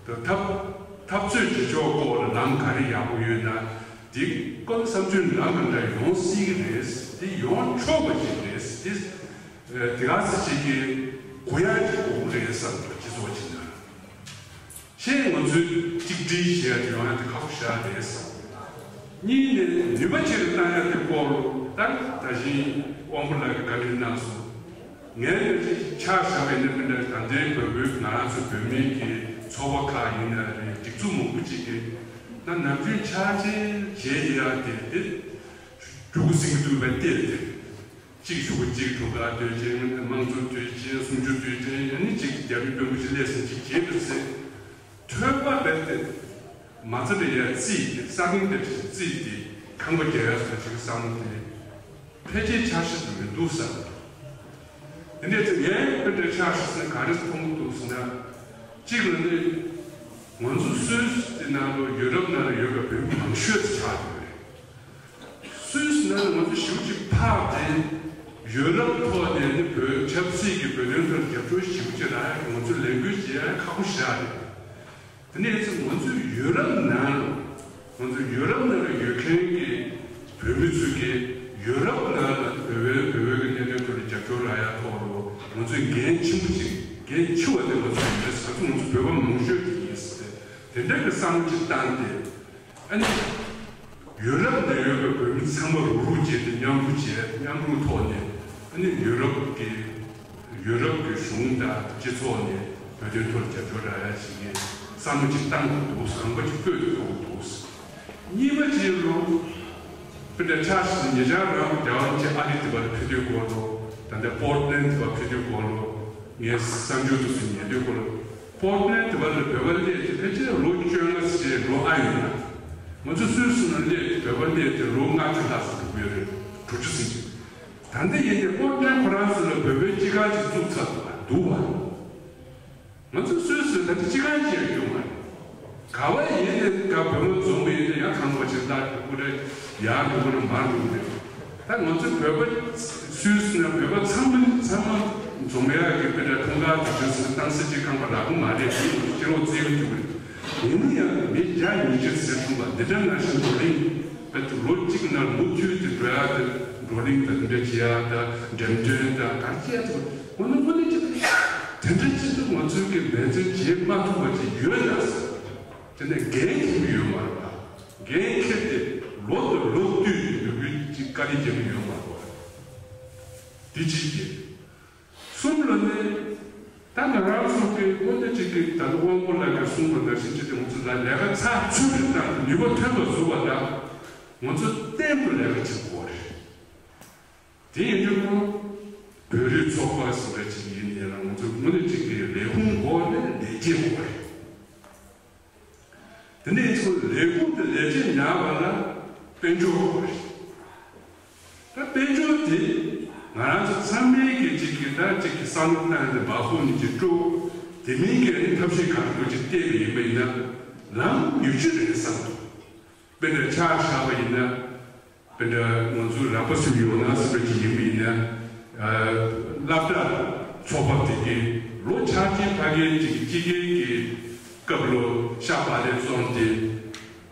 ད་ཐབས་འཐབ་རྩོད་བྱེད་ཕྱོགས་སྐོར་ལ་ལམ་ག་རེ་ཡག་པོ་ཡོད་ན་དེ་ཀུན་བསམ་ཚུལ་འདྲ་མི་འདྲ་ཡོང་སྲིད་ཀྱི་རེད། དེ་ཡོང་ཆོག་པ་ཞིག་རེད། དེ་དེ་ག་ཚོད་ཅིག་གི་གུ་ཡངས་ཀྱི་དགོས་མཁོ་རེད་བསམ་འདུག་སྤྱི་ཚོགས་ཀྱི་ནང་། ཕྱིན་ང་ཚོས་གཅིག་སྒྲིལ་བྱེད་ཡ་དེ་ཡོང་ཡ་དེ་ཁག་པོ་ཞེ་དྲག་རེད་བསམ། གཉིས་ནས་ནུས་པ་ཆེ་རུ་བཏང་ཡ་དེ་སྐོར་ལ་ད་ད་གིན་དབང་པོ་ལགས་ཀྱིས་བཀའ་འདྲི་གནང་སོང་། ངས་ནི་ཆ་བཞག་པ་ཡིན་ན་འདི་འདྲ་ད་ལྟའི་བོད་བོད་ང་རང་ཚོ་བོད་མིའི་གི་ཚོགས་པ་ཁག་ཡིན་ན་རེད། སྒྲིག་འཛུགས་མང་པོ་ཅིག་གིས་ད་ནམ་རྒྱུན་ཆ་ཆེན་བྱེད་ཡ་དེ་དེ་རྒྱུགས་ཟིན་འདུག་པ་བལྟས་ཏེ། གཅིག་གཞུག་གུ་གཅིག་གྲུ་ཁ་སྡོད་ཅིང་། དམངས་གཙོ་སྡོད་ཅིང་། གསུམ་བཅུ་སྡོད་ཅིང་། ཡང་ནི་གཅིག་རྒྱ་མི་དཔོན་པོ་ཞིག་སླེབས་ཟིན་གཅིག་བྱེད་པར་ཟེར། ཐོས་པ་བས་ཏེ་མ་རྩ་རེ་ཡ་རྩིས་ཏེ་ས་གནས་དེར་རྩིས་ཏེ་ཁང་པ་རྒྱག་ཡ་སོགས་ཀྱི་བསམ་བློ་དེ་ཕལ་ཆེར་འཆར་གཞི་དུ་མི་འདུག་བསམ། དེ་འདྲ་ཚེ་ངས་དཔེ་འདྲ་འཆར་གཞི་ཟེར་ག་རེ་མཐོང་གི་འདུག་ཟེར་ན། གཅིག་ལ་ནི་ང་ཚོ་སུད་སི་དེ་ནང་ལོ་ཡུ་རོབ་ནང་ལ་ཡོད་པའི་བོད་མི་མང་ཤོས་དེ་ཆགས་ཡོད་རེད། སུད་སི་ནང་ལ་ང་ཚོ་ཞེ་པོ་ཅིག་ཕར་དེ་ཡུ་རོབ་ཐོག་ནས་ནི་བོད་ཆབ་སྲིད་ཀྱི་བོད་དོན་ཐོག་རྒྱབ་སྐྱོར་ཞེ་པོ་ཅིག་རག་ཡ་ང་ཚོ་ལས་འགུལ་བྱེད་ཡ་ཁག་པོ་ཞེ་དྲག་རེད། དེ་ནས་ཚེ་ང་ཚོ་ཡུ་རོབ་ནང་ལ་ང་ཚོ་ཡུ་རོབ་ནང་ལ་ཡོད་མཁན་གྱི་བོད་མི་ཚོ་གིས་ཡུ་རོབ་ནང་ལ་བོད་པའི་བོད་པའི་གི་གནད་དོན་ཐོག་ལ་རྒྱབ་སྐྱོར་རག་ཡ་ཐོག་ལ་ང་ཚོས་འགན་ཆེན་པོ་ཅིག་འགན་ཆེ་བ་དེ་ང་ཚོ་ཡིན་པས་ང་ཚོ་ང་ཚོ་བོད་པ་མང་ཤོས་དེ་ཡིན་ཟེར་དེ་འདྲ་གི་བསམ་བློ་ཅིག་བཏང་སྟེ། ཨ་ནི། ཡུ་རོབ་ནས་ཡོད་པའི་བོད་མི་ཚང་མ་རུག་རུག་བྱས་ཏེ་མཉམ་རུབ་བྱས་མཉམ་རུབ་ཐོག་ནས་ཨ་ནི་ཡུ་རོབ་ཀྱི་ཡུ་རོབ་ཀྱི་གཞུང་དང་སྤྱི་ཚོགས་ནས་བོད་དོན་ཐོག་རྒྱབ་སྐྱོར་རག་ཡ་ཞིག་གི་བསམ་བློ་ཅིག་བཏང་དགོས་འདུག་རྐང་པ་ཅིག་བཀོད་དགོས་འདུག་གཉིས་པ་ཅིག་ལོ། དཔེ་འདྲ་ཆགས་ཤིག་ཉེ་ཆར་རང་རྒྱལ་བ་རིན་པོ་ཆེ་ཨ་རི་དེ་བར་ཕེབས་དུས་སྐོར་ལོ། ད་ལྟ་པོར་ཊི་ལེན་དེ་བར་ཕེབས་དུས་སྐོར་ལོ། ངས་གསར་འགྱུར་དུ་སུ་ཉན་དུས་སྐོར་ལོ། པོར་ཊི་ལེན་དེ་བར་ལ་བོད་པ་སླེབས་ཏེ་ཕལ་ཆེར་ལོ་བཅོ་ལྔ་ཙམ་ལོ་ཨ་ཡོད་ན། ང་ཚོ་སུད་སི་ནང་སླེབས་ཏེ་བོད་པ་སླེབས་ཏེ་ལོ་ལྔ་བཅུ་ལྷག་ཙམ་འགྲོ་གི་ཡོད་རེད། དྲུག་ཅུ་ཟིན་ཅིག་ད་ལྟ་ཡིན་ཏེ་པོར་ཊི་ལེན་ཁོ་རང་ཚོ་ལ་བོད་པའི་སྤྱི་ཁང་ཅིག་བཙུགས་ཚར་འདུག་བ། ང་ཚོ་སུད་སི་ད་ལྟ་སྤྱི་ཁང་ཅིག་ཡང་ཡོད་མ་རེད། ག་བ་ཡིན་ནའི་ག་བོད་མི་འཛོམས་པ་ཡིན་ན་ཡང་ཁང་པ་ཆེན་ཏག་ཏག་ཁོ་རེ་ཡར་འགྲོ་དགོས་ན་མར་འགྲོ་དགོས་རེད། ད་ང་ཚོ་བོད་པ་སུད་སི་ནང་བོད་པ་ཚང་མ་ཚང་མ་འཛོམས་ཡག་གི་དཔེ་འདྲ་འཁྲུངས་སྐར་དུས་ཆེན་ཟེར་ན་སྟངས་སྲིད་ཀྱི་ཁང་པ་རག་གི་མ་རེད། དེ་ཡིན་ཕྱི་ལོགས་བཙལ་གི་འགྲོ་གི་རེད། ཡིན་ན་ཡང་མི་བརྒྱ་ཉིས་བརྒྱ་ཟེར་སོང་བ་འདི་འདྲ་ནང་བཞིན་བགྲོ་གླེང་བྱེད་དུས་ལོ་གཅིག་ནང་མུ་མཐུད་དེ་འགྲོ་ཡག་དེ་བགྲོ་གླེང་དང་འདི་འདྲ་བྱེད་ཡག་དང་འགྲེམས་སྟོན་དང་ག་རེ་བྱེད་ཡག་དེ་ངོ་ནས་དངོས་གནས་ཅིག་དེ་འདྲ་ཅིག་ཏུ་ང་ཚོའི་གི་འབད་བརྩོན་བྱེད་མ་ཐུབ་པ་ཅིག་ཡོད་ན་ཟེར། དེ་ནས་འགན་འཁྱེར་གྱི་ཡོད་མ་རེད་པ། འགན་འཁྱེར་ཏེ་ལོ་དང་ལོ་བསྟུད་དེ་ལུས་པོའི་ཅིག་དཀའ་ལས་རྒྱག་གི་ཡོད་མ་རེད་པ། འདི་གཅིག་གིས། གསུམ་ལ་ནི། ད་ང་རང་ཚོ་གི་དངོས་གནས་གཅིག་གི་ད་ལྟ་དབང་པོ་ལགས་ཀྱིས་གསུངས་པ་ནང་བཞིན་གཅིག་གི་ང་ཚོ་ལ་ལས་ཀ་ཚགས་ཚུད་པའི་སྟེང་དུ་ནུས་པ་ཐོན་པ་བཟོ་བ་ལ་ང་ཚོ་གཏན་དུ་ལས་ཀ་བྱེད་དགོས་རེད། དེ་ཡིན་དུས་ཁོ་བོད་རིགས་ཚོགས་པ་ཟེར་བ་ཅིག་ཡིན་ཡིན་ལ་ང་ཚོ་དངོས་གནས་གཅིག་གི་ལས་ཁུངས་དགོས་རེད། ལས་བྱེད་དགོས་རེད། དེ་ནས་ཁོ་ལས་ཁུངས་དེ་ལས་བྱེད་ཉར་བ་ལ་དཔལ་འབྱོར་དགོས་རེད། ད་དཔལ་འབྱོར་དེ་ང་རང་ཚོ་ཚང་མའི་གི་གཅིག་གི་ད་གཅིག་གི་བསམ་བློ་བཏང་ནས་འབའ་ཁོ་གཉིས་ཀྱིས་དཀྲུག་དེ་མིན་གྱི་ཐབས་ཤེས་ག་རེ་དགོས་ཀྱི་བལྟས་པ་ཡིན་པ་ཡིན་ན་ལམ་ཡོད་ཀྱི་རེད་བསམ་འདུག་དཔེར་ན་ཆ་བཞག་པ་ཡིན་ན། དཔེར་ན་ང་ཚོའི་རགས་པ་སུ་ཡོད་ན་སུ་རེད་ཅིག་ཡིན་པ་ཡིན་ན། ཨ། སློབ་གྲྭ་ཚོགས་པ་དེ་གའི་ལོ་ཆ་རྐྱེན་ཕ་གིའི་ཅིག་སྤྱི་རྒྱལ་གྱི་སྐབས་ལོ་ཤག་པ་ལས་བཙོང་སྟེ།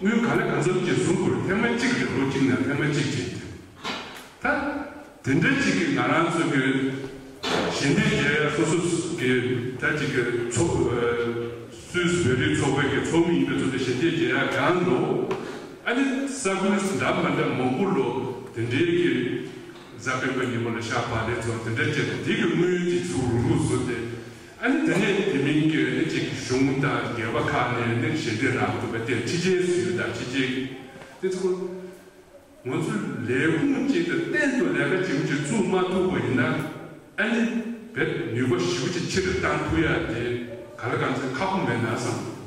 དངུལ་ག་ལ་ག་ཚོད་ཅིག་བཟོ་དགོས་ཐེངས་མ་གཅིག་རེད། ལོ་གཅིག་ནང་ཐེངས་མ་གཅིག་ཅིག་རེད། ད་དེ་འདྲ་ཅིག་གི་ང་རང་ཚོ་གི་ཞལ་འདེབས་རྒྱག་ཡ་སོ་སོ་གི་ད་ཅིག་གི་ཚོགས་སུད་སི་བོད་རིགས་ཚོགས་པའི་གི་ཚོགས་མི་ཡིན་པའི་ཚོ་དེ་ཞལ་འདེབས་རྒྱག་ཡ་གང་ལོ། ཨ་ནི་ས་ཁུལ་འདྲ་མི་འདྲ་མང་པོ་ལོ་དེ་འདྲའི་གི་གཟའ་སྤེན་པ་ཉིན་མོ་ལ་ཤག་པ་ལས་ཚོགས་དེ་འདྲ་བྱས་ཏེ་དེ་གི་དངུལ་དེ་ཚུར་རུག་རུག་བཟོ་སྟེ། ཨ་ནི་དེ་ནས་དེ་མིན་གྱི་ཨ་ནི་ཅིག་གཞུང་དང་སྒེར་པ་ཁག་ནས་ནི་ཞལ་འདེབས་རག་ཐུབ་པ་དེ་ཕྱི་རྒྱལ་སུ་ཡོད་དང་ཕྱི་རྒྱལ་དེ་ཚོ། ང་ཚོའི་ལས་ཁུངས་གཅིག་དང་གཏན་དུ་ལས་ཀ་བྱེད་མི་གཅིག་བཙུགས་མ་ཐུབ་པ་ཡིན་ན། ཨ་ནི་བེད་ནུས་པ་ཞེ་པོ་ཅིག་ཆེ་རུ་བཏང་ཐུབ་ཡ་དེ་ག་ལ་གང་ཚེ་ཁག་པོ་མེད་ན་བསམ།